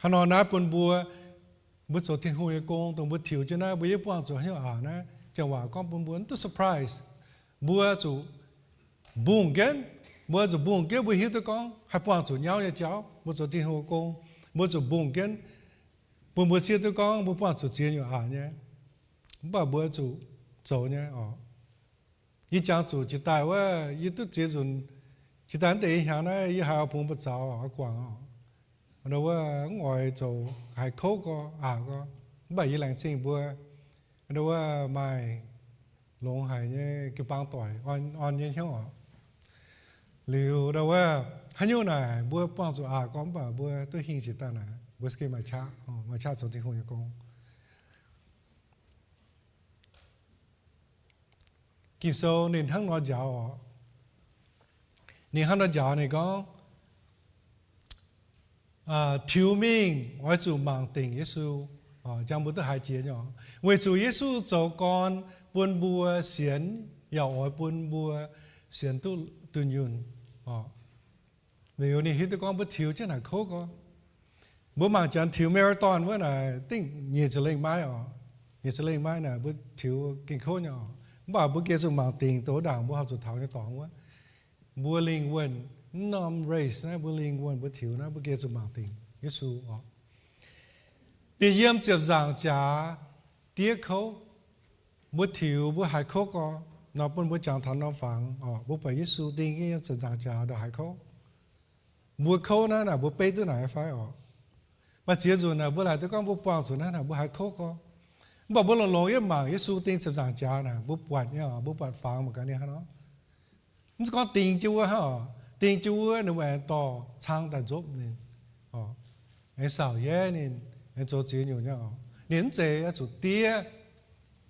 Hnangv nor naaiv bun mbuo, mbuo zoux Tin-Hungh nyei gong, dongh mbuo tiux jienv naaiv, mbuo yie buangh zuqc haaix nyungc aqc naaiv, janx waac gorngv bun mbuo mv duqv surprise. Mbuo zuqc mbungh jienv, mbuo zuqc mbungh jienv mbuo hiuv duqv gorngv haih buangh zuqc nyauv nyei jauv. Mbuo zoux Tin-Hungh nyei gong, mbuo zuqc mbungh jienv bun mbuo zieqv duqv gorngv mbuo buangh zuqc ziex nyungc aqc nyei. Mv baac mbuo zuqc zoux nyei oc. Yie jangx zuqc jiex daaih wuov, yie duqv ziex nzunc, jiex daaih naaiv deix hnyangx naaiv yie haiz oix bungx buoz-zaux oix guangc oc. Wuov mv oix zoux haih kouv gorx, aqc gorx. Mv baac yie laengz zingh mbuo, wuov maaih longx haic nyei jiu-baang doic orn nyei hnyouv oc. Liuz wuov haaix nyungc naaic mbuo buangh zuqc aqc gorx mv baac mbuo duqv hingh jiex daaih naaic mbuo za'gengh maaih qaqv, maaih qaqv zoux Tin-Hungh nyei gong. Ging-Sou ninh hnangv nor njaaux oc. Ninh hnangv nor njaaux ninh gorngv, tiux mingh oix zuqc mangc dingc Yesu. Jangx mbuo duqv haiz jiex nyei oc. Weic zuqc Yesu zoux gorn bun mbuo sienx, yaac oix bun mbuo sienx duqv dunh yunh oc. Liuz ninh hiuv duqv gorngv mbuo tiux jienv naaic kouv gorx. Mbuo mangc janx tiux marathon wuov naaic dingh nyic ziepc lengh maiv oc. Nyic ziepc lengh maiv naaic mbuo tiux gengh kouv nyei oc. Mv baac mbuo geh zuqc mangc dingc douz ndaangc mbuo horpc zuqc taux nyei dorngx wuov, mbuo lingh wuonh, mv norm race naaiv mbuo lingh wuonh mbuo tiux naaiv mbuo geh zuqc mangc dingc Yesu oc. Ninh yiem ziepc nzaangc jaax diev kouv. Mbuo tiux mbuo haiz kouv gorx nor bun mbuo jangx taux norm fangx oc. Mbuo buatc Yesu ding yiem ziepc nzaangc jaax ndongc haaix kouv. Mbuo kouv naaiv naaic mbuo beiv duqv naaic fai oc? Maaih ziex nzunc naaic mbuo laaic duqv gorngv mbuo buangh zuqc naaiv naaic mbuo haiz kouv gorx. Mv baac mbuo longx-longx yiem mangc Yesu ding ziepc nzaangc jaax naaic mbuo buatc nyei oc, mbuo buatc fangx mangc gaax ninh hnangv nor. Mv zeiz gorngv ding jienv wuov hnangv oc. Ding jienv wuov ninh mbuo aengx dorh cang daaih nzopv ninh, aengx saauc yaiv ninh, aengx zoux ziex nyungc nyei oc. Ninh mv zeiz oix zuqc diev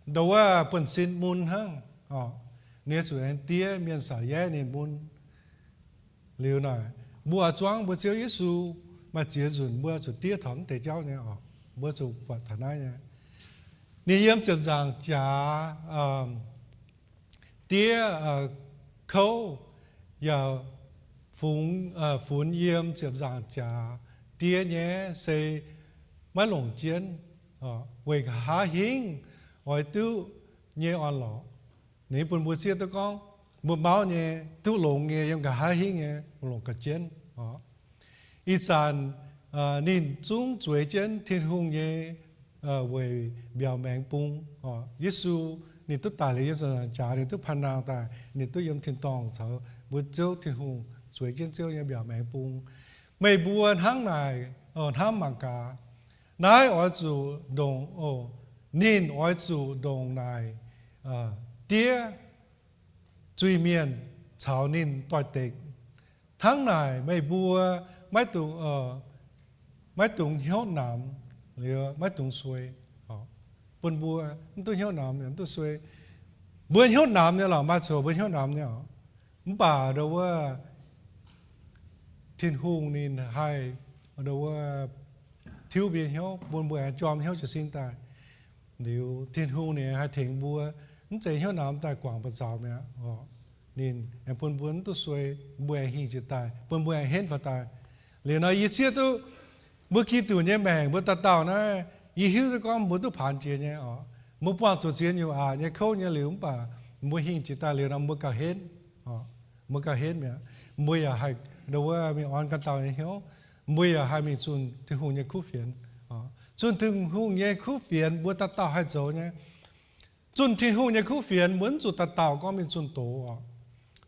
ndau wuov buonv sin mun hnangv oc. Ninh oix zuqc aengx diev mienh saauc yaiv ninh mun. Liuz naaic mbuo oix zuangv mbuo Ziouv Yesu, maaih ziex nzunc mbuo zuqc diev taux mv deix jauv nyei oc. Mbuo zuqc buatc taux naaiv nyei. Ninh yiem ziepc nzaangc jaax diev kouv, yaac fungx, funx yiem ziepc nzaangc jaax diev nyei se maiv longc jienv, weic nqa'haav hingv oix duqv nyei orn-lorqc. Ninh bun mbuo zieqv duqv gorngv mbuo mauv nyei, duqv longx nyei, yiem nqa'haav hingv nyei, longc ga'jienv oc. Ih zanc ninh zungv zueiz jienv Tin-Hungh nyei weic mbiaauc maengx bung oc. Yesu ninh duqv daic liuz yiem ziepc nzaangc jaax, ninh duqv panh nangh daaih, ninh duqv yiem tin-dorngh caux mbuo Ziouv Tin-Hungh zueiz jienv Ziouv nyei mbiaauc maengx bung. Meih mbuo hnangv naaic hnamv mangc gaax. Naaiv oix zuqc ndongc, ninh oix zuqc ndongc naaic diev zuiz-mienh caux ninh doix-dekc. Hnangv naaic meih mbuo maiv dungx, maiv dungx hnyouv namx, liuz maiv dungx suei. Bun mbuo mv duqv hnyouv namx, mv duqv suei. Mbuo hnyouv namx nyei lorqc, maaih coc mbuo hnyouv namx nyei oc. Mv baac ndau wuov Tin-Hungh ninh haih ndau wuov tiuv mbuo hnyouv, bun mbuo aengx jorm hnyouv jiez sin daaih. Liuz Tin-Hungh ninh haih tengx mbuo, mv zeiz hnyouv namx daaih guangc buoz-zaux mi'aqv. Ninh aengx bun mbuo mv duqv suei, mbuo aengx hingh jiex daaih, bun mbuo aengx henv faaux daaih. Liuz nor yie zieqv duqv mbuo Giduc nyei maengc, mbuo dauh dauh naaiv, yie hiuv duqv gorngv mbuo duqv paanx jiex nyei oc. Mbuo buangh zuqc ziex nyungc aqc nyei kouv nyei liuz, mv baac mbuo hingh jiex daaih liuz nor mbuo gauh henv, mbuo gauh henv mi'aqv. Mbuo yaac haih ndau wuov mingh orn ganh dauh nyei hnyouv. Mbuo yaac haih mingh zunh Tin-Hungh nyei kuv fienx. Zunh Tin-Hungh nyei kuv fienx mbuo dauh dauh haih zoux nyei. Zunh Tin-Hungh nyei kuv fienx mbuo mv zuqc dauh dauh gorngv mingh zunh doz oc.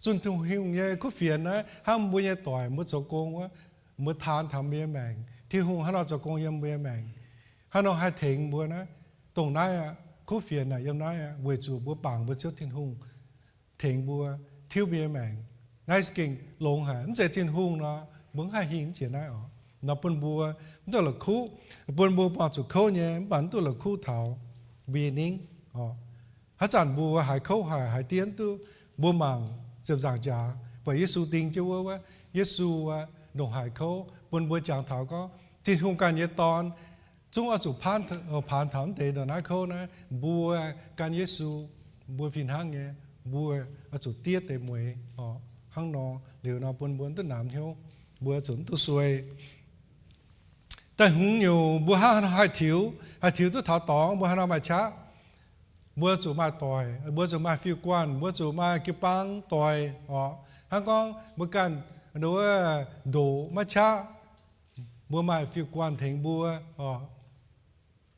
Zunh Tin-Hungh nyei kuv fienx naaiv hnangv mbuo nyei doic, mbuo zoux gong wuov, mbuo taan taux mbuo nyei maengc. Tin-Hungh hnangv nor zoux gong yiem mbuo nyei maengc, hnangv nor haih tengx mbuo naaiv. Dongh naaiv aqv, kuv fienx naaic yiem naaiv aqv, weic zuqc mbuo bangc mbuo Ziouv Tin-Hungh tengx mbuo tiuv mbuo nyei maengc. Naaiv se gengh longx haic. Mv zeiz Tin-Hungh nor, mbuo mv haih hingh jiex naaiv oc. Nor bun mbuo mv duqv la'kuqv, bun mbuo buangh zuqc kouv nyei, mv baac mv duqv la'kuqv taux mbuo nyei ningv oc. Haaix zanc mbuo haiz kouv haic, haiz diev duqv, mbuo mangc ziepc nzaangc jaax, buatc Yesu ding jienv wuov, wuov Yesu ndongc haaix kouv, bun mbuo jangx taux gorngv Tin-Hungh ganh nyei Dorn zungv oix zuqc paanv taux mv deix ndongc naaiv kouv naaiv. Mbuo gan Yesu, mbuo fih hnangv nyei, mbuo oix zuqc diev deix mueiz oc. Hnangv nor liuz nor bun mbuo mv duqv namx hnyouv, mbuo zuqc mv duqv suei. Da'hmz nyungc mbuo hnangv haaix nor haih tiux, haih tiux duqv taux dorngx, mbuo haaix nor maaih qaqv? Mbuo zuqc maaih doic, mbuo zuqc maaih fiuv-guanh, mbuo zuqc maaih jiu-baang doic oc. Hnangv gorngv mbuo ganh nduov ndoqc maiv qaqv, mbuo maaih fiuv-guanh tengx mbuo oc.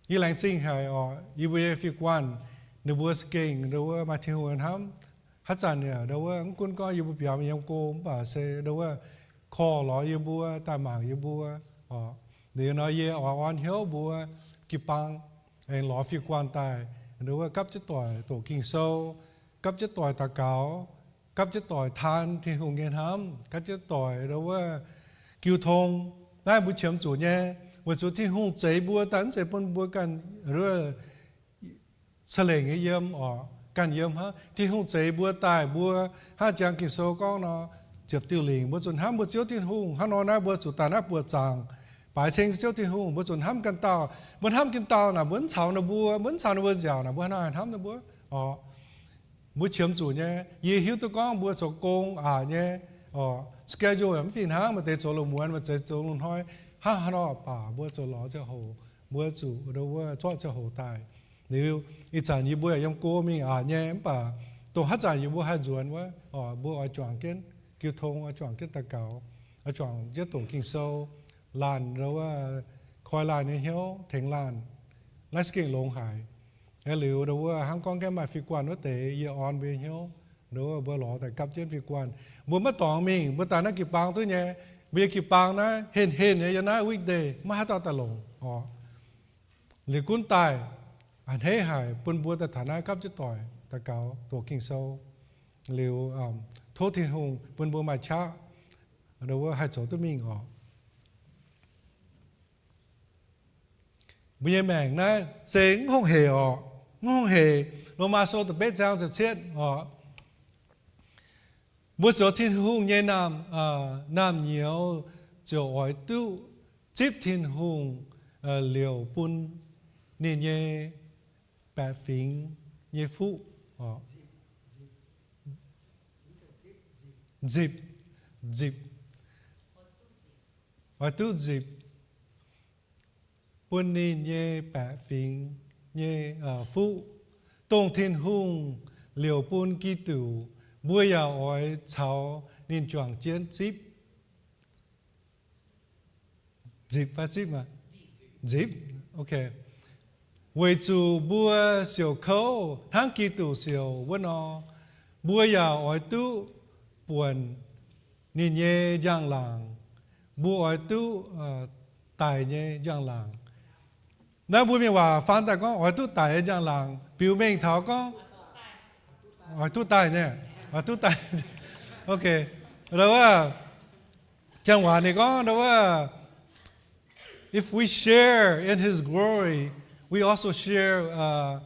Yie laengz zingh haic oc, yie mbuo nyei fiuv-guanh, ninh mbuo za'gengh nduov maaih Tin-Hungh hnamv. Haaix zanc yaac nduov mv gunv gorngv yie mbuo biaux yiem go mv baac se nduov korv lorz yie mbuo, daaih mangc yie mbuo oc. Liuz nor yie oix orn hnyouv mbuo jiu-baang aengx lorz fiuv-guanh daaih nduov gapv jienv doic doqc Ging-Sou, gapv jienv doic daux gaux, gapv jienv doic taan Tin-Hungh nyei hnamv, gapv jienv doic nduov jiu tong. Naaiv mbuo qiemx zuqc nyei, weic zuqc Tin-Hungh zeix mbuo daaih mv zeiz bun mbuo ganh ca'lengc nyei yiem oc, ganh yiem hnangv. Tin-Hungh zeix mbuo daaih, mbuo hnangv jangx Ging-Sou gorngv nor, ziepc diuh lingc mbuo zuqc hnamv mbuo Ziouv Tin-Hungh. Hnangv nor naaiv mbuo zuqc daaih naaiv buoqc zaangc, baaix ceng Ziouv Tin-Hungh, mbuo zuqc hnamv ganh dauh. Mbuo hnamv ganh dauh naaic, mbuo mv caux ninh mbuo, mbuo mv caux ninh mbuo nziaauc naaic, mbuo hnangv haaix hnamv ninh mbuo oc? Mbuo qiemx zuqc nyei. Yie hiuv duqv gorngv mbuo zoux gong aqc nyei oc, schedule mv fih hnangv, maaih deix zoux lungh muonz, maaih deix zoux lungh hnoi, hnangv haaix nor baac mbuo zuqc lorz ziangh hoc, mbuo zuqc nduov wuov zorqv ziangh hoc daaih. Liuz ih zanc yie mbuo yaac yiem go mingh aqc nyei, mv baac dongh haaix zanc yie mbuo haih nzuonx wuov oc, mbuo oix juangc jienv jiu tong, oix juangc jienv daux gaux, oix juangc jienv doqc Ging-Sou, laanh nduov wuov koi laanh nyei hnyouv, tengx laanh. Naaiv se gengh longx haic. Liuz nduov wuov hnangv gorngv gaengh maaih fiuv-guanh wuov deix, yie orn mbuo nyei hnyouv, nduov wuov mbuo lorz daaih gapv jienv fiuv-guanh. Mbuo maiv dorngx mingh, mbuo daaih naaiv jiu-baang duqv nyei. Mbuo nyei jiu-baang naaiv henh henh nyei, yiem naaiv weekday maiv haaix dauh daaih longc oc. Liuz gunv daaih a'hneiv haic bun mbuo daaih taux naaiv gapv jienv doic daux gaux doqc Ging-Sou. Liuz tov Tin-Hungh bun mbuo maaih qaqv, nduov wuov haih zoux duqv mingh oc. Mbuo nyei maengc naaiv se mv hongh hec oc. Mv hongh hec. Lomaa Sou da'betv zaang ziepc cietv oc. Mbuo zoux Tin-Hungh nyei naamh, naamh nyouz ziouc oix duqv zipv Tin-Hungh liouc bun ninh nyei baeqc fingx nyei fuqv oc. Nzipc, nzipc, oix duqv nzipc bun ninh nyei baeqc fingx nyei fuqv, dongh Tin-Hungh liouc bun Giduc. Mbuo yaac oix caux ninh juangc jienv zipv. Nzipc fai zipv maah? Nzipc. Ok. Weic zuqc mbuo siouc kouv hnangv Giduc siouc wuov nor, mbuo yaac oix duqv buonc ninh nyei njang-laangc. Mbuo oix duqv daic nyei njang-laangc. Naaiv mbuo mienh waac faan daaih gorngv oix duqv daic nyei njang-laangc, biux mengh taux gorngv oix duqv daic nyei, oix duqv daic. Ok. Nduov wuov, janx waac ninh gorngv nduov wuov, if we share in his glory, we also share, uh,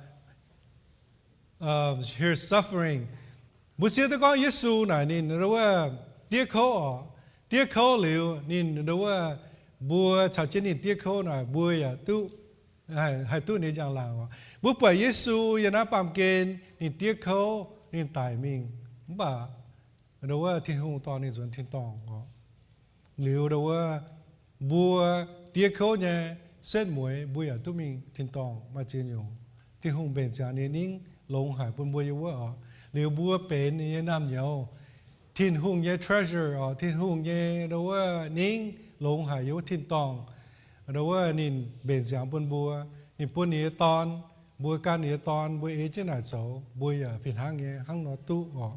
uh, his suffering. Mbuo siev duqv gorngv Yesu naaic ninh nduov wuov diev kouv oc. Diev kouv liuz ninh nduov wuov, mbuo caux jienv ninh diev kouv naaic, mbuo yaac duqv haih duqv ninh njang-laangc oc. Mbuo buatc Yesu yiem naaiv baamh gen ninh diev kouv, ninh daic mingh, mv baac nduov wuov Tin-Hungh dorh ninh nzuonx tin-dorngh oc. Liuz nduov wuov mbuo diev kouv nyei setv mueiz mbuo yaac duqv mingh tin-dorngh maaih ziex nyungc. Tin-Hungh mbenc ziangx ninh nyei ningv longx haic bun mbuo yiem wuov oc. Liuz mbuo benx ninh nyei naamh nyouz, Tin-Hungh nyei treasure oc, Tin-Hungh nyei nduov wuov ningv longx haic yiem wuov tin-dorngh. Nduov wuov ninh mbenc ziangx bun mbuo, ninh bun ninh nyei Dorn Mbuo gan ninh nyei dorn, mbuo ei jienv naaic zoux, mbuo yaac fih hnangv nyei hnangv nor duqv oc.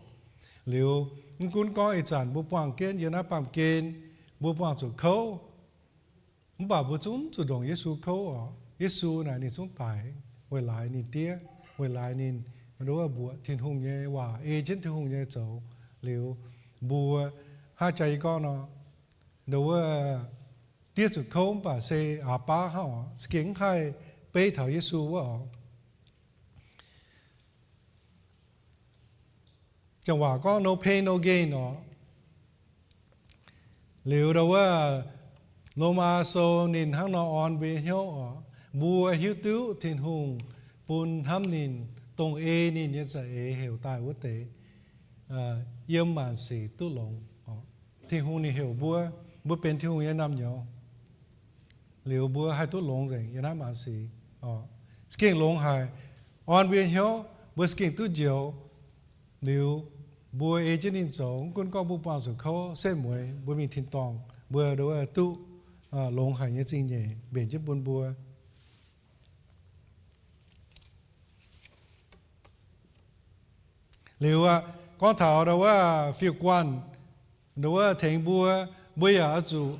Liuz, mv gunv gorngv ih zanc mbuo buangh jienv yiem naaiv baamh gen, mbuo buangh zuqc kouv, mv baac mbuo zungv zuqc ndongc Yesu kouv oc. Yesu naaic ninh zungv daic weic laaix ninh diev, weic laaix ninh nduov mbuoqc Tin-Hungh nyei waac, ei jienv Tin-Hungh nyei zoux. Liuz, mbuo hnangv jaa yie gorngv nor, nduov diev zuqc kouv mv baac se aax baav hnangv oc, za'gengh mv haih beiv taux Yesu wuov oc. Janx waac gorngv no pain, no gain oc. Liuz nduov, Lomaa Sou ninh hnangv nor orn mbuo nyei hnyouv oc. Mbuo hiuv duqv Tin-Hungh bun hnamv ninh, dongh ei ninh nyei za'eix heuc daaih wuov deix, yiem maanc sic duqv longx. Tin-Hungh ninh heuc mbuo, mbuo benx Tin-Hungh nyei naamh nyouz. Liuz mbuo haih duqv longx nzengc yiem naaiv maanc sic. Za'gengh longx haic, orn mbuo nyei hnyouv, mbuo za'gengh duqv njoux. Liuz mbuo ei jienv ninh zoux, mv gunv gorngv mbuo buangh zuqc kouv, setv mueiz mbuo mingh tin-dorngh, mbuo nduov duqv longx haic nyei zingh nyeic mbenc jienv bun mbuo. Liuz aqv, gorngv taux nduov fiuv-guanh, nduov tengx mbuo, mbuo yaac oix zuqc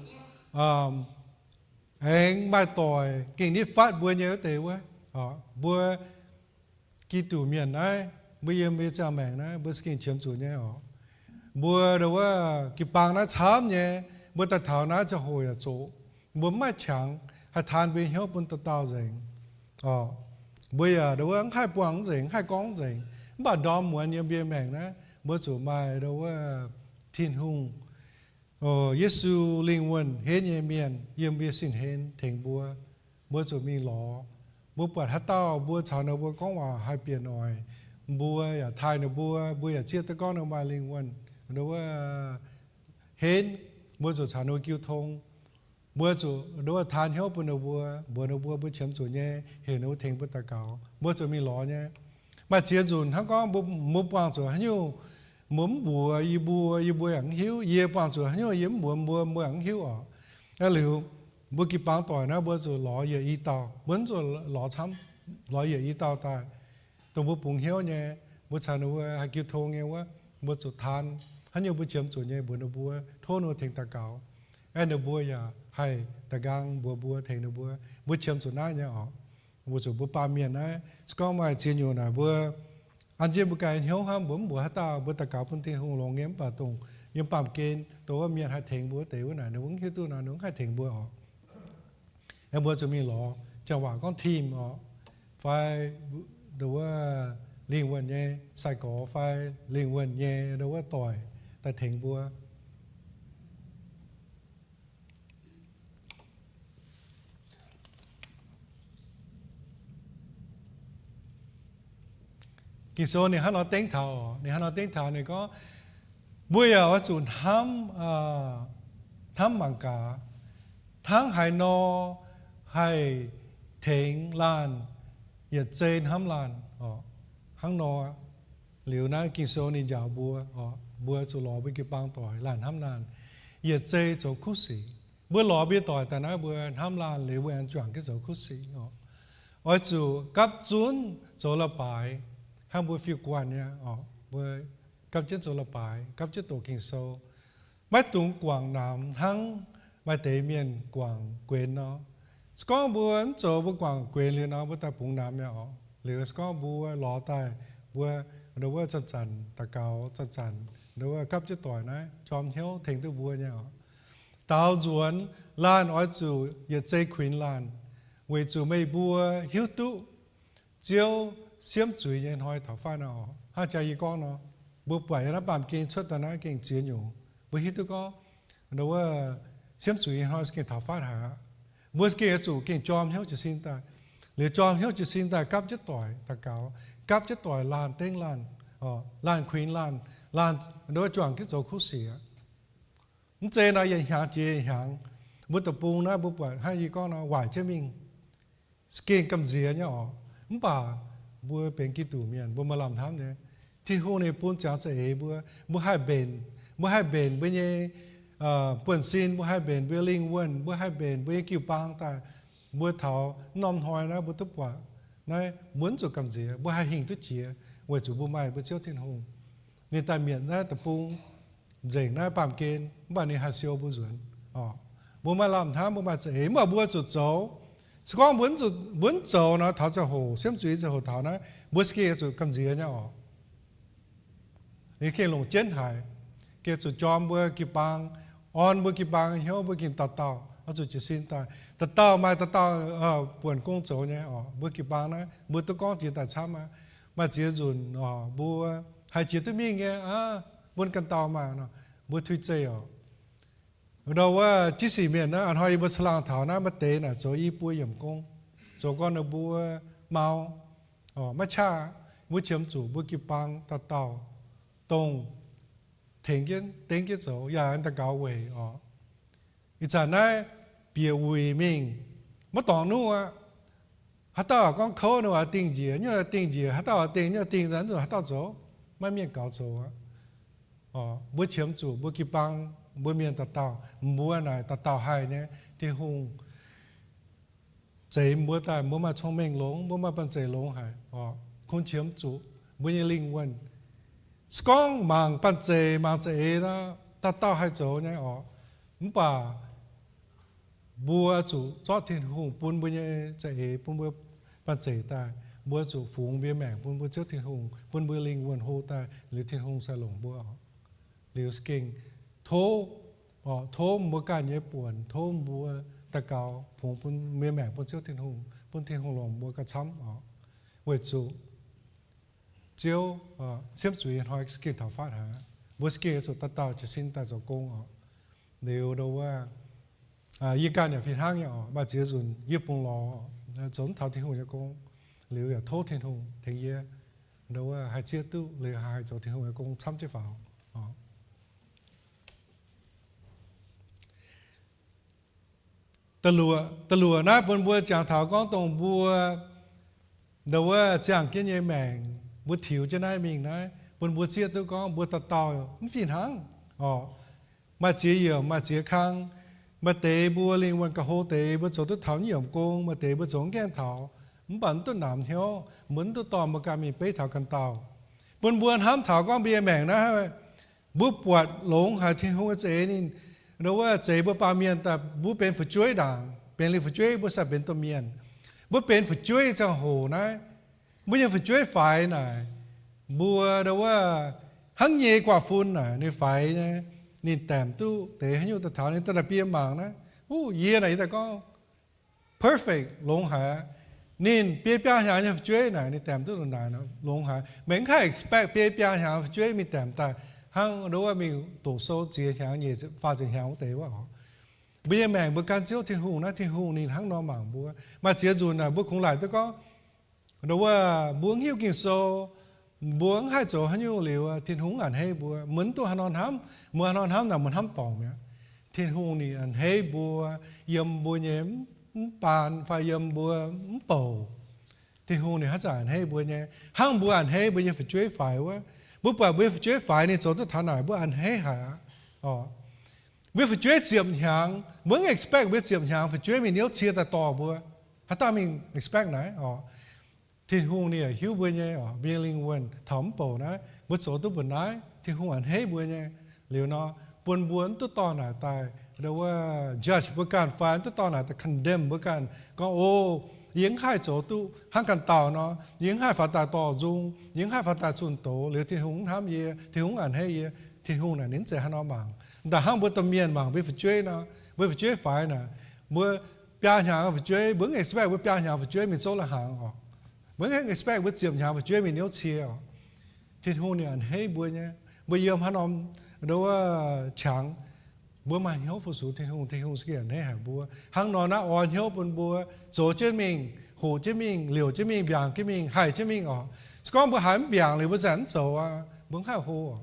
aengx maaih doic gengh nitv fatv mbuo nyei wuov deix wuov. Mbuo Giduc mienh naaiv, mbuo yiem mbuo nyei ziangh maengc naaiv, mbuo za'gengh qiemx zuqc nyei oc. Mbuo nduov jiu-baang naaiv camv nyei, mbuo daaih taux naaiv ziangh hoc yaac zoqc, mbuo mv maaih qangx haih taan mbuo nyei hnyouv bun dauh dauh nzengc. Mbuo yaac nduov mv haih buangh nzengc, mv haih gorngv nzengc, mv baac ndorm muonz yiem mbuo nyei maengc naaiv, mbuo zuqc maaih nduov Tin-Hungh, Yesu, lingh wuonh henv nyei mienh yiem mbuo sin-hlen tengx mbuo. Mbuo zuqc mingh lorz. Mbuo buatc haaix dauh mbuo caux ninh mbuo gorngv waac haih bieqc noic, mbuo yaac taaih ninh mbuo, mbuo yaac zieqv duqv gorngv ninh maaih lingh wuonh nduov henv, mbuo zuqc caux ninh mbuo jiu tong. Mbuo zuqc nduov taan hnyouv bun ninh mbuo, mbuox ninh mbuo mbuo qiemx zuqc nyei, heuc ninh mbuo tengx mbuo daux gaux. Mbuo zuqc mingh lorz nyei. Maaih ziex nzunc hnangv gorngv mbuo, mbuo buangh zuqc haaix nyungc, mbuo mv mbuox yie mbuo, yie mbuo yaac mv hiuv. Yie buangh zuqc haaix nyungc yie mv mbuox mbuo, mbuo yaac mv hiuv oc. Liuz, mbuo jiu-baang doic naaiv mbuo zuqc lorz yietc i dauh, mbuo mv zuqc lorz camv, lorz yietc i dauh daaih, dongh mbuo bungx hnyouv nyei, mbuo caux ninh mbuo haih jiu tong nyei wuov, mbuo zuqc taan haaix nyungc mbuo qiemx zuqc nyei mbuox ninh mbuo, tov ninh mbuo tengx daux gaux. Aeqv, ninh mbuo yaac haih da'nqaang mbuox mbuo, tengx ninh mbuo. Mbuo qiemx zuqc naaiv nyei oc. Weic zuqc mbuo baamh mienh naaiv, se gorngv maaih ziex nyungc naaic mbuo an jienv mbuo ganh hnyouv hnamv, mbuo mv mbuox haaix dauh, mbuo daux gaux bun Tin-Hungh longx nyei, mv baac dongh yiem baamh gen dongh wuov mienh haih tengx mbuo wuov deix wuov naaic, ninh mbuo mv hiuv duqv nor, ninh mbuo mv haih tengx mbuo oc. Aeqv, mbuo zuqc mingh lorz, janx waac gorngv team oc, fai nduov lingh wuonh nyei sai-gorx fai lingh wuonh nyei nduov doic daaih tengx mbuo. Ging-Sou ninh hnangv nor dengv taux, ninh hnangv nor dengv taux ninh gorngv, mbuo yaac oix zuqc hnamv, hnamv mangc gaax, hnangv haaix nor haih tengx laanh yietc zei hnamv laanh oc. Hnangv nor, liuz naaiv Ging-Sou ninh njaaux mbuo oc, mbuo zuqc lorz mbuo jiu-baang doic laanh hnamv laanh, yietc zei zoux kuv sic. Mbuo lorz mbuo doic daaih naaiv mbuo hnamv laanh liuz mbuo aengx juangc jienv zoux kuv sic oc. Oix zuqc gapv zunv zoux leiz-baaix hnangv mbuo fiuv-guanh nyei oc. Mbuo gapv jienv zoux leiz-baaix, gapv jienv doqc Ging-Sou. Maiv dungx guangc namx hnangv maaih deix mienh guangc guenx nor. Se gorngv mbuo mv zoux, mbuo guangc guenx liuz nor, mbuo daaih bungx namx mi'aqv oc. Liuz se gorngv mbuo lorz daaih, mbuo nduov wuov zanc-zanc daux gaux, zanc-zanc nduov wuov gapv jienv doic naaiv jorm hnyouv tengx duqv mbuo nyei oc. Daaux nzuonx laanh oix zuqc yietc zei kuinx laanh, weic zuqc meih mbuo hiuv duqv Ziouv siemv zuiz nyei hnoi taux fatv nor oc. Hnangv jaax yie gorngv nor, mbuo buatc yiem naaiv baamh gen cuotv daaih naaiv gengh ziex nyungc. Mbuo hiuv duqv gorngv nduov wuov siemv zuiz nyei hnoi se gengh taux fatv haic aqv. Mbuo se gengh oix zuqc gengh jorm hnyouv jiez sin daaih. Liuz jorm hnyouv jiez sin daaih gapv jienv doic daux gaux, gapv jienv doic laanh dengv laanh, laanh kuinx laanh, laanh nduov juangc jienv zoux kuv sic aqv. Mv zeiz nor yietc hnyangx jiex yietc hnyangx, mbuo deic-bung naaiv mbuo buatc hnangv yie gorngv nor waaic jienv mingh. Se gengh gamh nziex nyei oc. Mv baac mbuo benx Giduc mienh, mbuo maaih lamh hnamv nyei. Tin-Hungh ninh bun ziangx za'eix mbuo, mbuo haih mbenc, mbuo haih mbenc mbuo nyei buonv-sin, mbuo haih mbenc mbuo lingh wuonh, mbuo haih mbenc mbuo nyei jiu-baang daaih. Mbuo taux norm hnoi naaiv mbuo duqv buatc Naaiv mbuo mv zuqc gamh nziex, mbuo haih hingh duqv jiex, weic zuqc mbuo maaih mbuo Ziouv Tin-Hungh. Ninh daaih mietc naaiv deic-bung, nzengc naaiv baamh gen, mv baac ninh haih siou mbuo nzuonx oc. Mbuo maaih lamh hnamv, mbuo maaih za'eix, mv baac mbuo zuqc zoux. Se gorngv mbuo mv zoux nor, taux ziangh hoc, siemv zuiz ziangh hoc taux naaiv, mbuo gengh zuqc gamh nziex nyei oc. Ninh gengh longc jienv haic, gengh zuqc jorm mbuo jiu-baang, orn mbuo jiu-baang hnyouv, mbuo gengh dauh dauh oix zuqc jiez sin daaih. Dauh dauh maaih dauh dauh buonc gong zoux nyei oc. Mbuo jiu-baang naaiv mbuo duqv gorngv jiex daaih camv aqv. Maaih ziex nzunc oc, mbuo haih jiex duqv mingh nyei aqv, bun ganh dauh maah nor, mbuo tuix zeih oc. Ndau wuov Jiv Sic Mienh naaiv, a'hnoi yie mbuo caangh laangh taux naaiv, maaih deix naaic zoux i buo yiemc gong, zoux gorngv ninh mbuo mau, maiv qaqv. Mbuo qiemx zuqc mbuo jiu-baang dauh dauh dongh tengx jienv, dengv jienv zoux yaac daux gaux weic oc. Ih zanc naaiv bieqc wuic mingh, maiv dorngc nuqv aqv. Haaix dauh gorngv kouv ninh oix dingh njiec, nyuoz dingh njiec, haaix dauh oix dingh, nyuoz dingh, nzunc haaix dauh zoux? Maiv mienh gaux zoux aqv. Mbuo qiemx zuqc mbuo jiu-baang, mbuo mienh dauh dauh, mbuo naaic dauh dauh haih nyei. Tin-Hungh zeix mbuo daaih, mbuo maaih cong-mengh longx, mbuo maaih banh zeic longx haic oc. Kungx qiemx zuqc mbuo nyei lingh wuonh. Se gorngv mangc banh zeic, mangc za'eix nor, dauh dauh haih zoux nyei oc. Mv baac mbuo zuqc zorqv Tin-Hungh bun mbuo nyei za'eix, bun mbuo banh zeic daaih. Mbuo zuqc fungx mbuo maengc bun mbuo Ziouv Tin-Hungh, bun mbuo lingh wuonh hlo daaih, liuz Tin-Hungh sai longc mbuo oc. Liuz gengh tov, tov mbuo ganh nyei buonc, tov mbuo daux gaux fungx bun mbuo maengc bun Ziouv Tin-Hungh, bun Tin-Hungh longc mbuo gauh camv oc. Weic zuqc Ziouv siemv zuiz hnoi gengh taux fatv haic. Mbuo gengh zuqc dauh dauh jiez sin daaih zoux gong oc. Liuz ndau wuov, yie ganh yaac fih hnangv nyei oc. Maaih ziex nzunc yie bungx lorz zoux mv taux Tin-Hungh nyei gong. Liuz yaac tov Tin-Hungh tengx yie ndau wuov haih zieqv duqv liuz haih zoux Tin-Hungh nyei gong camv jienv faaux. Da'luoqc naaiv bun mbuo jangx taux gorngv dongh mbuo ndau wuov ziangh jienv nyei maengc, mbuo tiux jienv naaiv mingh naaiv, bun mbuo zieqv duqv gorngv mbuo dauh dauh mv fih hnangv oc. Maaih ziex yiemc, maaih ziex kang. Maaih deix mbuo lingh wuonh gauh hlo deix, mbuo zoux duqv taux naaiv yiemc gong, maaih deix mbuo zoux mv gaengh taux, mv baac mv duqv namx hnyouv, mbuo mv duqv dorh mbuo ganh mingh beiv taux ganh dauh. Bun mbuo hnamv taux gorngv mbuo nyei maengc naaiv, mbuo buatc longx haic Tin-Hungh nyei za'eix ninh ndau wuov zeix mbuo baamh mienh daaih, mbuo benx fu'jueiv ndaangc, benx liuz fu'jueiv mbuo sai benx domh mienh. Mbuo benx fu'jueiv ziangh hoc naaiv, mbuo nyei fu'jueiv faix naaic, mbuo ndau wuov hnangv nyei guaax fun naaic ninh faix nyei, ninh daemc duqv deix haaix nyungc daaih taux ninh daaih bie mangc naaiv, uv, yie naaic yie daaih gorngv perfect longx haic aqv. Ninh biei biaa hnyangx nyei fu'jueiv naaic ninh daemc duqv ndongc naaic longx haic. Meih mv haih expect biei biaa hnyangx fu'jueiv mingh daemc daaih hnangv ndau wuov mingh doqc sou ziex hnyangx nyeic faah ziepc hnyangx wuov deix wuov oc. Mbuo nyei maengc mbuo gan Ziouv Tin-Hungh naaiv, Tin-Hungh ninh hnangv nor mangc mbuo. Maaih ziex nzunc naaic mbuo kungx laaic duqv gorngv ndau wuov mbuo mv hiuv Ging-Sou, mbuo mv haih zoux haaix nyungc liuz, Tin-Hungh mv a'hneiv mbuo. Mbuo mv duqv haaix nor hnamv, mbuo haaix nor hnamv naaic mbuo hnamv dorngc mi'aqv. Tin-Hungh ninh a'hneiv mbuo yiem mbuo nyei mv baan fai yiem mbuo mv bouc. Tin-Hungh ninh haaix zanc a'hneiv mbuo nyei, hnangv mbuo a'hneiv mbuo nyei fu'jueiv faix wuov. Mbuo buatc mbuo nyei fu'jueiv faix ninh zoux duqv taux naaic, mbuo a'hneiv haic aqv. Mbuo fu'jueiv ziepc hnyangx, mbuo mv expect mbuo ziepc hnyangx fu'jueiv mingh niouv cie daaih dorh mbuo. Haaix dauh mingh expect naaic oc? Tin-Hungh ninh yaac hiuv mbuo nyei oc, mbuo nyei lingh wuonh taux mv bouc naaiv, mbuo zoux duqv mbu'naaiv, Tin-Hungh a'hneiv mbuo nyei. Liuz nor, bun mbuo mv duqv dorh naaic daaih ndau wuov judge mbuo ganh fai mv duqv dorh naaic daaih condemn mbuo ganh gorngv, o, yie mv haih zoux duqv hnangv ganh dauh nor, yie mv haih faaux daaih dorh nzung, yie mv haih faaux daaih zunh doz, liuz Tin-Hungh mv hnamv yie, Tin-Hungh mv a'hneiv yie. Tin-Hungh naaic ninh mv zeiz haaix nor mangc. Da'hnangv mbuo domh mienh mangc mbuo fu'jueiv nor, mbuo fu'jueiv faix naaic, mbuo biaa hnyangx fu'jueiv, mbuo mv expect mbuo biaa hnyangx fu'jueiv mingh zouv lai-hnaangx oc. Mbuo mv expect mbuo ziepc hnyangx fu'jueiv mingh niouv cie oc. Tin-Hungh ninh a'hneiv mbuo nyei. Mbuo yiem haaix norm ndau wuov qangx, mbuo maaih hnyouv fu-sux Tin-Hungh, Tin-Hungh za'gengh a'hneiv haic mbuo. Hnangv nor naaiv orn hnyouv bun mbuo zoux jienv mingh, hoqc jienv mingh, liouc jienv mingh, mbiaangc jienv mingh, haih jienv mingh oc. Se gorngv mbuo haiz mv mbiaangc liuz mbuo za'gengh mv zoux aqv, mbuo mv haih hlo oc.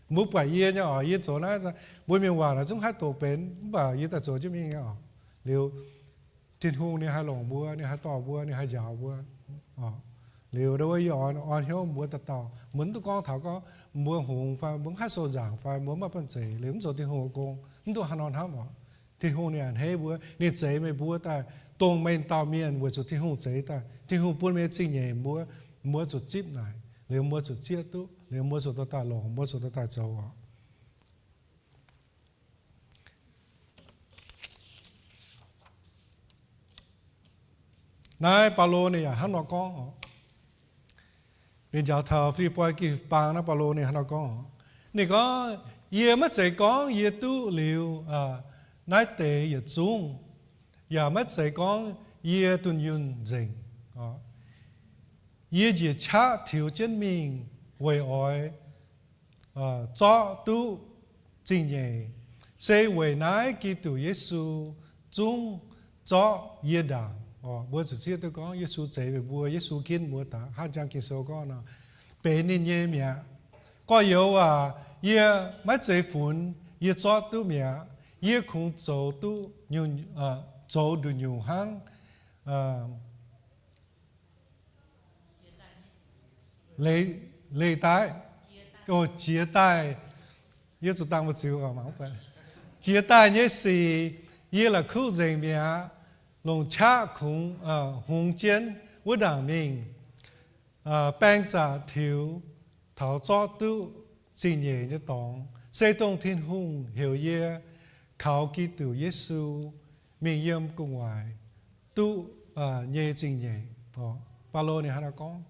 Mbuo buatc yie nyei oc, yie zoux naaiv, mbuo mienh waac naaic zungv haih doqc benx, mv baac yie daaih zoux jienv mingh nyei oc. Liuz Tin-Hungh ninh haih longc mbuo, ninh haih dorh mbuo, ninh haih njaaux mbuo. Liuz ndau wuov yie orn, orn hnyouv mbuo dauh dauh, mbuo mv duqv gorngv taux gorngv mbuo hngongx fai mbuo mv haih sou nzaangc fai mbuo mv maaih banh zeic liuz mv zoux Tin-Hungh nyei gong, mv duqv haaix nor hnamv oc. Tin-Hungh ninh a'hneiv mbuo, ninh zeix meih mbuo daaih dongh meih dauh mienh weic zuqc Tin-Hungh zeix daaih. Tin-Hungh bun meih zingh nyeic mbuo, mbuo zuqc zipv naaic, liuz mbuo zuqc zieqv duqv, liuz mbuo zuqc dorh daaih longc, mbuo zuqc dorh daaih zoux oc. Naaiv Baulo ninh yaac hnangv nor gorngv oc. Ninh njaaux taux Fi^lipv^poi Ging-Sou baang naaiv, Baulo ninh hnangv nor gorngv oc. Ninh gorngv, yie maiv zeiz gorngv yie duqv liuz naaiv deix yietc zungv, yaac maiv zeiz gorngv yie dunh yunh nzengc. Yie njiec qaqv tiux jienv mingh weic oix zorqv duqv zingh nyeic, se weic naaiv Giduc Yesu zungv zorqv yie ndaangc. Mbuo zuqc zieqv duqv gorngv Yesu zeix meih mbuo, Yesu ginv mbuo daaih. Hnangv jang Ging-Sou gorngv nor, benx ninh nyei mi'aqv. Gorx-youz aac, yie maiv zeiz funx yie zorqv duqv mi'aqv. Yie kungx zoux duqv, zoux nduqc nyungc hnangv leiz daaih, o, jiex daaih, yie zuqc dangh mbu'ziex, jiex daaih nyei sic yie la'kuqv nzengc mi'aqv. Longc qaqv kungx hngongx jienv wuov ndaangc mingh, baeng zaqc tiux taux zorqv duqv zingh nyeic nyei dorngx, se dongh Tin-Hungh heuc yie kaux Giduc Yesu mingh yiem gu'nguaaic duqv nyei zingh nyeic. Baulo ninh hnangv naaiv gorngv.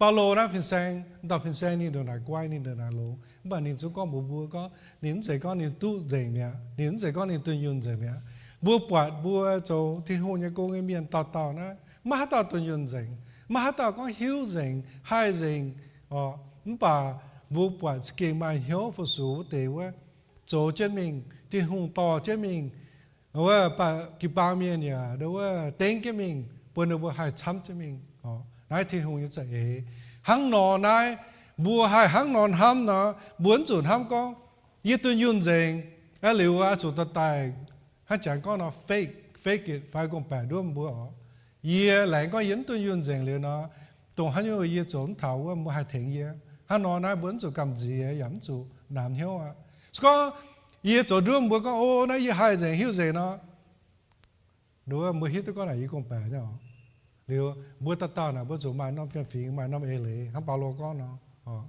Baulo naaiv fin-saeng, dauh fin-saeng ninh ndongc naaic guai, ninh ndongc naaic longx, mv baac ninh zungv gorngv mbuox mbuo gorngv ninh mv zeiz gorngv ninh duqv nzengc mi'aqv, ninh mv zeiz gorngv ninh dunh yunh nzengc mi'aqv. Mbuo buatc mbuo zoux Tin-Hungh nyei gong nyei mienh dauh dauh naaiv, maiv haaix dauh dunh yunh nzengc, maiv haaix dauh gorngv hiuv nzengc, haih nzengc oc. Mv baac mbuo buatc za'gengh maaih hnyouv fu-sux wuov deix wuov, zoux jienv mingh, Tin-Hungh dorh jienv mingh, wuov jiu-baang mienh yaac wuov dengv jienv mingh, bun ninh mbuo haih camv jienv mingh. Naaiv Tin-Hungh nyei za'eix. Hnangv nor naaiv, mbuo haih hnangv nor hnamv nor, mbuo mv zuqc hnamv gorngv, yie dunh yunh nzengc, aa, liuz oix zuqc dorh daaih, hnangv janx gorngv nor, fake, fake it fai gorngv-baeqc nduov mbuo oc. Yie laengz gorngv yie mv dunh yunh nzengc liuz nor, dongh haaix nyungc yie zoux mv taux wuov, mbuo haih tengx yie. Hnangv nor naaiv mbuo mv zuqc gamh nziex yaac mv zuqc namx hnyouv aqv. Se gorngv yie zoux nduov mbuo gorngv, o, naaiv yie haih nzengc hiuv nzengc nor, nduov mbuo hiuv duqv gorngv naaic yie gorngv-baeqc nyei oc. Liuz mbuo dauh dauh naaic mbuo zuqc maaih norm fiem-fingx, maaih norm eix leiz hnangv Baulo gorngv nor.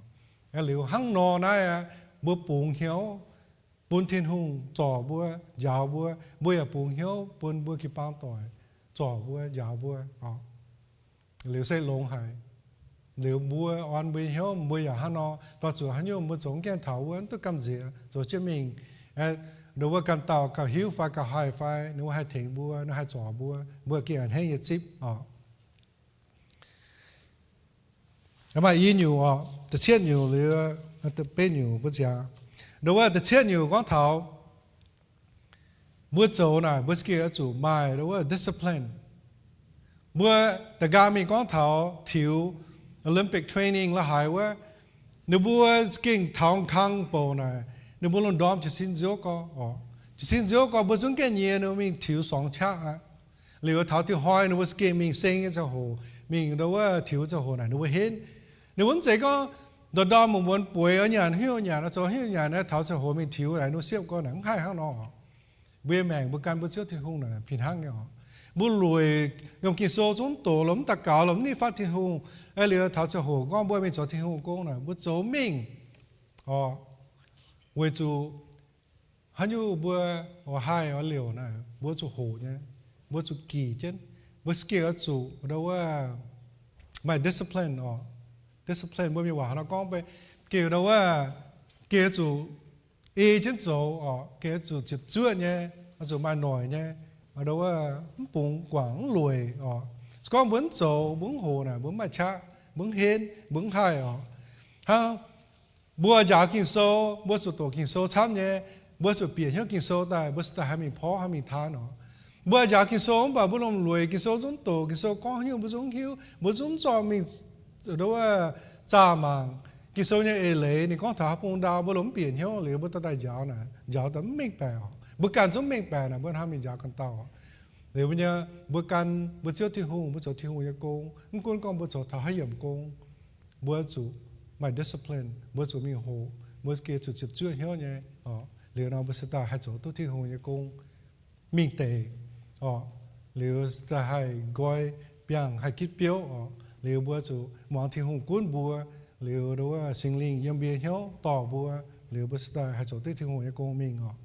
Liuz hnangv nor naaiv aqv, mbuo bungx hnyouv bun Tin-Hungh zorc mbuo, njaaux mbuo. Mbuo yaac bungx hnyouv bun mbuo jiu-baang doic zorc mbuo, njaaux mbuo. Liuz se longx haic. Liuz mbuo orn mbuo nyei hnyouv, mbuo yaac hnangv nor, dorh zuqc haaix nyungc mbuo zoux mv gaengh taux wuov, mv duqv gamh nziex, zoux jienv mingh. Nduov wuov ganh dauh gauh hiuv fai gauh haih fai, ninh mbuo haih tengx mbuo, ninh haih zorc mbuo, mbuo gengh a'hneiv nyei zipv oc. Maaih i nyungc oc, da'cietv nyungc liuz, da'betv nyungc mbuo ziangx. Nduov wuov da'cietv nyungc gorngv taux mbuo zoux naaic, mbuo za'gengh oix zuqc maaih nduov wuov discipline. Mbuo da'nqaang mingh gorngv taux tiux Olympic training la'haaix wuov, ninh mbuo za'gengh taux kang bouc naaic, ninh mbuo lungh ndorm jiez sin nziouv gorx oc. Jiez sin nziouv gorx mbuo zungv gaengh nyiex ninh mbuo mingh tiux sorngx qaqv aqv. Liuz taux diuh hnoi ninh mbuo za'gengh mingh seng nyei ziangh hoc, mingh nduov wuov tiux ziangh hoc naaic ninh mbuo henv. Ninh mbuo mv zeiz gorngv ndorm ndorm muonz muonz bueix oix nyanc haaix nyungc nyanc, oix zoux haaix nyungc nyanc, taux ziangh hoc mingh tiux naaic ninh mbuo siepv gorx naaic mv haih hnangv nor. Mbuo nyei maengc mbuo gan mbuo Ziouv Tin-Hungh naaic fih hnangv nyei oc. Mbuo lueic yiem Ging-Sou zungv doqc, lomh mv daux gaux, lomh mv nitv fatv Tin-Hungh. Aa, liuz taux ziangh hoc gorngv mbuo mingh zoux Tin-Hungh gong naaic, mbuo zoux mingh oc, weic zuqc haaix nyungc mbuo oix haih oix liouc naaic, mbuo zuqc hoqc nyei, mbuo zuqc gic jienv, mbuo za'gengh oix zuqc nduov wuov maaih discipline oc. Discipline mbuo mienh waac hnangv nor gorngv, gengh nduov wuov, gengh oix zuqc ei jienv zoux oc, gengh oix zuqc ziepc zuoqv nyei, oix zuqc maaih noic nyei, nduov wuov mv bungx guangc mv lueic oc. Se gorngv mbuo mv zoux, mbuo mv hoqc naaic, mbuo mv maaih qaqv, mbuo mv henv, mbuo mv haih oc. Hnangv mbuo njaaux Ging-Sou, mbuo zuqc doqc Ging-Sou camv nyei, mbuo zuqc bieqc hnyouv Ging-Sou daaih, mbuo se daaih haih mingh porv, haih mingh taan oc. Mbuo njaaux Ging-Sou mv baac mbuo lomh lueic, Ging-Sou zungv doqc, Ging-Sou gorngv haaix nyungc mbuo zungv hiuv, mbuo zungv zorqv mingh nduov wuov zaah mangc. Ging-Sou nyei eix leiz ninh gorngv taux haaix bung ndau, mbuo lomh mv bieqc hnyouv liuz mbuo dorh daaih njaaux naaic, njaaux daaih mv mengh baeqc oc. Mbuo ganh zungv mv mengh baeqc naaic, mbuo hnamv mingh njaaux ganh dauh oc. Liuz mbuo nyei, mbuo gan mbuo Ziouv Tin-Hungh, mbuo zoux Tin-Hungh nyei gong, mv gunv gorngv mbuo zoux taux haaix yiemc gong, mbuo zuqc maaih discipline, mbuo zuqc mingh hoqc, mbuo gengh zuqc ziepc zuoqv hnyouv nyei oc. Liuz nor mbuo se daaih haih zoux duqv Tin-Hungh nyei gong. mingh deic oc. Liuz daaih haih nqoi biangh, haih gitv biouv oc. Liuz mbuo zuqc muangx Tin-Hungh gunv mbuo. Liuz wuov Singx Lingh yiem mbuo hnyouv dorh mbuo. Liuz mbuo se daaih haih zoux duqv Tin-Hungh nyei gong mingh oc.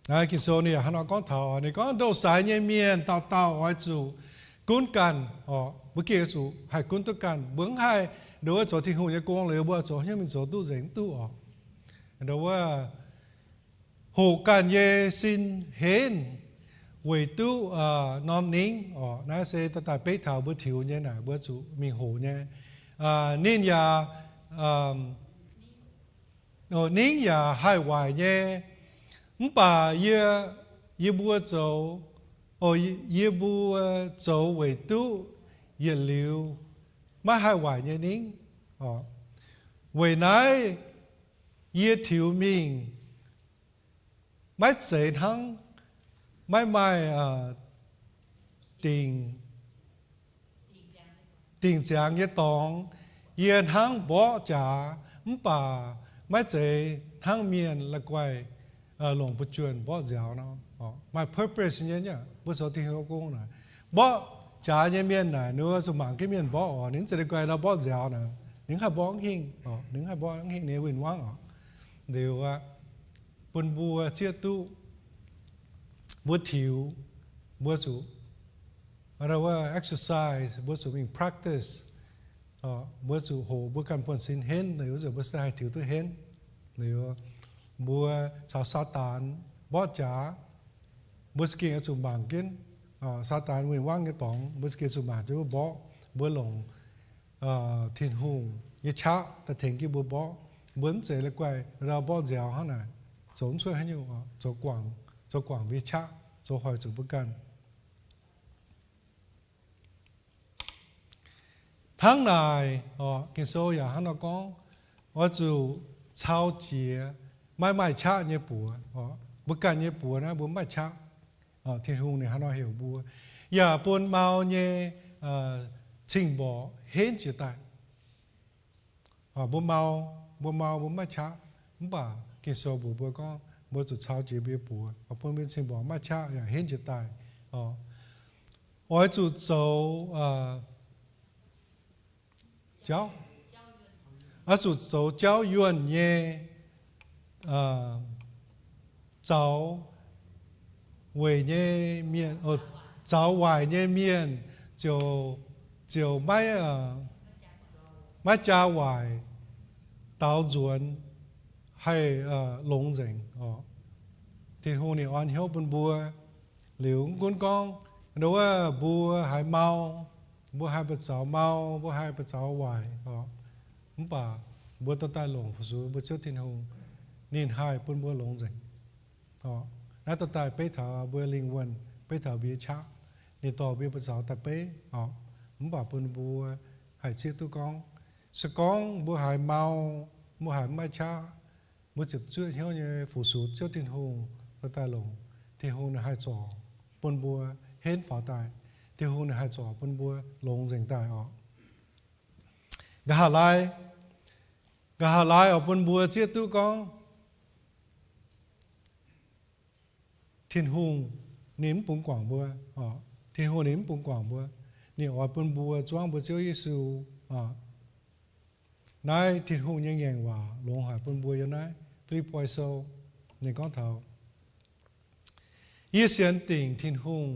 Naaiv Ging-Sou ninh yaac hnangv nor gorngv taux, ninh gorngv, Ndongc sai nyei mienh dauh dauh oix zuqc gunv ganh oc. Mbuo gengh oix zuqc haih gunv duqv ganh. Mbuo mv haih nduov zoux Tin-Hungh nyei gong liuz mbuo zoux hnyouv mingh zoux duqv nzengc, mv duqv oc. Nduov hoqc ganh nyei sin henv weic duqv norm ningv oc. Naaiv se daaih beiv taux mbuo tiux nyei naaic, mbuo zuqc mingh hoqc nyei. Ninh yaac ningv yaac haih waaic nyei. Mv baac yie, yie mbuo zoux, yie mbuo zoux weic duqv yietc liuz maiv haih waaic nyei ningv. Weic naaiv yie tiux mingh maiv zeiz hnangv maiv maaih dingc, dingc ziangx nyei dorngx. Yie hnangv mborqv jaax, mv baac maiv zeiz hnangv mienh la'guaih longc buoz-juonh mborqv nziaaux nor. Maaih purpose nyei, mbuo zoux Tin-Hungh gong naaic, mborqv jaax nyei mienh naaic, ninh zuqc mangc jienv mienh mborqv oc. Ninh mv zeiz la'guaih nor mborqv nziaaux naaic, ninh haih mborqv hingh, ninh haih mborqv hingh ninh win-wangv oc. Liuz aqv, bun mbuo zieqv duqv mbuo tiux, mbuo zuqc exercise, mbuo zuqc mingh practice. Mbuo zuqc hoqc mbuo ganh buonv-sin henv, liuz mbuo se haih tiux duqv henv. Liuz mbuo caux Saadaan mborqv jaax, mbuo za'gengh oix zuqc mangc jienv Saadaan win-wangv nyei dorngx, mbuo za'gengh zuqc mangc jienv mbuo mborqv, mbuo longc Tin-Hungh nyei qaqv daaih tengx jienv mbuo mborqv. Mbuo mv zeiz la'guaih ndau mborqv nziaaux hnangv naaic, zoux mv cuotv haaix nyungc, zoux guangc, zoux guangc mbuo nyei qaqv, zoux hoic zuqc mbuo ganh. Hnangv naaic, Ging-Sou yaac hnangv nor gorngv, oix zuqc cau jiex maiv maaih qaqv nyei buoz. Mbuo ganh nyei buoz naaiv mbuo mv maaih qaqv. Tin-Hungh ninh hnangv nor heuc mbuo, yaac bun mau nyei cing-mborqc henv jiex daaih. Mbuo mau, mbuo mau mbuo mv maaih qaqv, mv baac Ging-Sou mbuox mbuo gorngv mbuo zuqc cau jiex mbuo nyei buoz, bun mbuo cing-mborqc maiv maaih qaqv yaac henv jiex daaih. Oix zuqc zoux jauv, oix zuqc zoux jauv yuonh nyei, zaux weic nyei mienh, zaux waaic nyei mienh ziouc, ziouc maiv, maiv jaa waaic, daaux nzuonx, haih longx nzengc oc. Tin-Hungh ninh orn hnyouv bun mbuo. Liuz mv gunv gorngv ndau wuov mbuo haiz mau, mbuo haih buoz-zaux mau, mbuo haih buoz-zaux waaic oc, mv baac mbuo dorh daaih longc fu-sux mbuo Ziouv Tin-Hungh, ninh haih bun mbuo longx nzengc. Naaiv dorh daaih beiv taux mbuo lingh wuonh, beiv taux mbuo nyei qaqv. Ninh dorh mbuo buoz-zaux daaih beiv oc, mv baac bun mbuo haih zieqv duqv gorngv, se gorngv mbuo haiz mau, mbuo haiz mv maaih qaqv, mbuo ziepc zuoqv hnyouv nyei fu-sux Ziouv Tin-Hungh dorh daaih longc, Tin-Hungh ninh haih zorc bun mbuo henv faaux daaih. Tin-Hungh ninh haih zorc bun mbuo longx nzengc daaih oc. Nqa'haav laai, nqa'haav laai oix bun mbuo zieqv duqv gorngv Tin-Hungh ninh mv bungx guangc mbuo. Tin-Hungh ninh mv bungx guangc mbuo. Ninh oix bun mbuo zuangv mbuo Ziouv Yesu. Naaiv Tin-Hungh nyei ngaengc waac longx haic bun mbuo yiem naaiv Fi^lipv^poi Sou. Ninh gorngv taux, Yie sienx dingc Tin-Hungh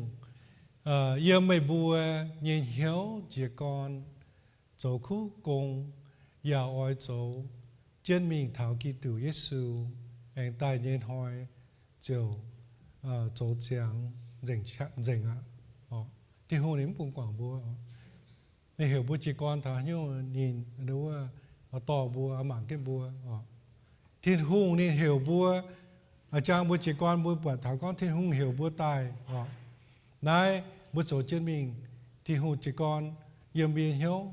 yiem meih mbuo nyei hnyouv jiez gorn zoux kuv gong, yaac oix zoux jienv mingh taux Giduc Yesu, aengx daaih nyei hnoi ziouc zoux ziangx nzengc aqv. Tin-Hungh ninh mv bungx guangc mbuo. Ninh heuc mbuo jiez gorn taux haaix nyungc ninh wuov dorh mbuo, mangc jienv mbuo. Tin-Hungh ninh heuc mbuo, jang mbuo jiez gorn mbuo buatc taux gorngv Tin-Hungh heuc mbuo daaih. Naaiv mbuo zoux jienv mingh, Tin-Hungh jiez gorn yiem mbuo nyei hnyouv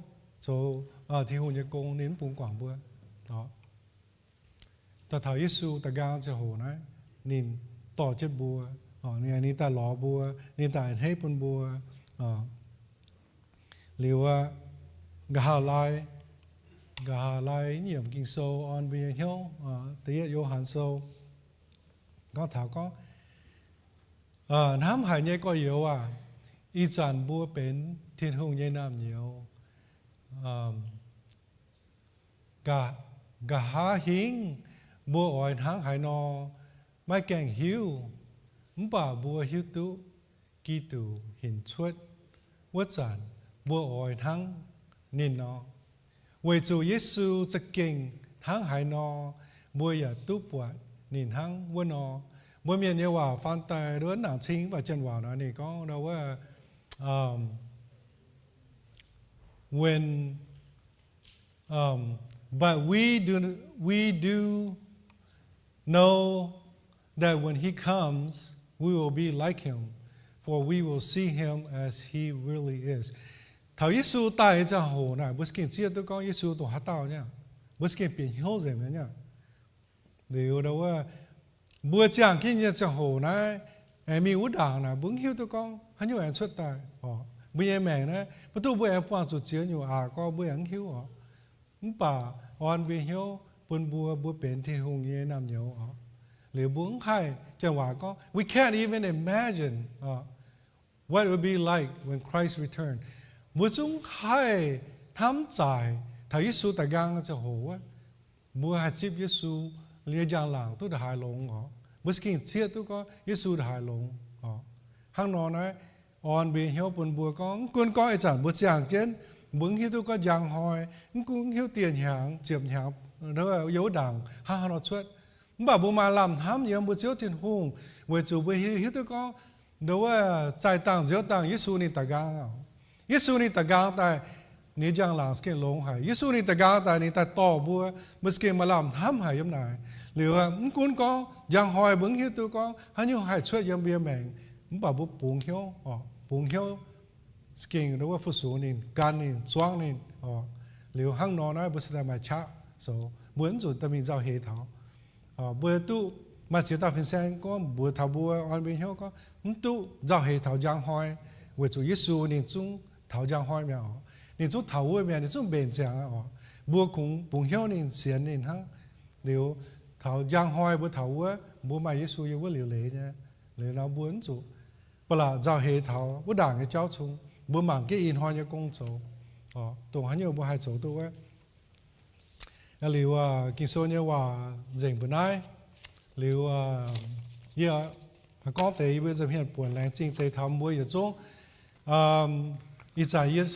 zoux Tin-Hungh nyei gong, ninh mv bungx guangc mbuo. Daaih taux Yesu daaih nqaang ziangh hoc naaiv, ninh dorh jienv mbuo, ninh daaih lorz mbuo, ninh daaih a'hneiv bun mbuo. Liuz aqv, nqa'haav laai, nqa'haav laai yiem Ging-Sou orn mbuo nyei hnyouv, Da'yietv Yo^han Sou, gorngv taux gorngv, hnamv haic nyei gorx-youz aac, ih zanc mbuo benx Tin-Hungh nyei naamh nyouz. Nqa'haav hingv mbuo oix hnangv haaix nor maiv gaengh hiuv, mv baac mbuo hiuv duqv Giduc hinc cuotv wuov zanc mbuo oix hnangv ninh nor. Weic zuqc Yesu za'gengh hnangv haaix nor, mbuo yaac duqv buatc ninh hnangv wuov nor. Mbuo Mienh nyei waac faan daaih wuov nangc cing, mv baac Janx waac nor ninh gorngv wuov, when Um, but we do, we do know that when he comes, we will be like him, for we will see him as he really is. Taux Yesu daaih nyei ziangh hoc naaic, mbuo za'gengh zieqv duqv gorngv Yesu dongh haaix dauh nyei. Mbuo za'gengh bieqc hnyouv nzengc nyei. Liuz, mbuo ziangh jienv nyei ziangh hoc naaiv, aengx mingh wuov ndaangc naaic, mbuo mv hiuv duqv gorngv haaix nyungc aengx cuotv daaih oc. Mbuo nyei maengc naaiv, mv duqv mbuo aengx buangh zuqc ziex nyungc aqc gorngv mbuo aengx mv hiuv oc. Mv baac orn mbuo hnyouv bun mbuo, mbuo benx Tin-Hungh nyei naamh nyouz oc. Liuz mbuo mv haih, Janx waac gorngv, we can't even imagine what it will be like when Christ return. Mbuo zungv haih hnamv zaaic taux Yesu daaih nqaang ziangh hoc wuov, mbuo haih zipv Yesu nyei njang-laangc duqv ndongc haaix longx oc. Mbuo za'gengh zieqv duqv gorngv Yesu ndongc haaix longx oc. Hnangv nor naaiv, orn mbuo hnyouv bun mbuo gorngv, mv gunv gorngv ih zanc mbuo ziangh jienv, mbuo mv hiuv duqv gorngv njang hnoi, mv gunv mv hiuv dieh hnyangx, ziepc hnyangx, yiem wuov ndaangc hnangv haaix nor cuotv, mv baac mbuo maaih lamh hnamv yiem mbuo Ziouv Tin-Hungh, weic zuqc mbuo hiuv duqv gorngv, nduov wuov, zaih dangh nziouv dangh Yesu ninh daaih nqaang oc. Yesu ninh daaih nqaang daaih, ninh njang-laangc za'gengh longx haic. Yesu ninh daaih nqaang daaih, ninh daaih dorh mbuo, mbuo za'gengh maaih lamh hnamv haic yiem naaic. Liuz mv gunv gorngv njang hnoi mbuo mv hiuv duqv gorngv haaix nyungc haih cuotv yiem mbuo nyei maengc, mv baac mbuo bungx hnyouv oc, bungx hnyouv za'gengh nduov wuov fu-sux ninh, gan ninh, zuangv ninh oc. Liuz hnangv nor naaiv mbuo cingx daaih maaih qaqv zoux, mbuo mv zuqc daaih mingh nzauh heix taux. Mbuo duqv maaih ziex dauh fin-saeng gorngv mbuox taux mbuo, orn mbuo hnyouv gorngv, mv duqv nzauh heix taux njang hnoi, weic zuqc Yesu ninh zungv taux njang hnoi mi'aqv oc. Ninh zungv taux wuov mi'aqv, ninh zungv mbenc ziangx aqv oc. Mbuo kungx bungx hnyouv ninh, sienx ninh hnangv. Liuz taux njang hnoi mbuo taux wuov, mbuo maaih Yesu yiem wuov liuc leiz nyei. Liuz nor mbuo mv zuqc ba'laqc nzauh heix taux wuov ndaangc nyei jauv cung. Mbuo mangc jienv ih hnoi nyei gong zoux, dongh haaix nyungc mbuo haih zoux duqv wuov. Liuz Ging-Sou nyei waac nzengc mbuo naaiv. Liuz yie gorngv deix yie mbuo nza'hmien buonc laengz zingh deix taux mbuo yietc zungv. Ih zanc yie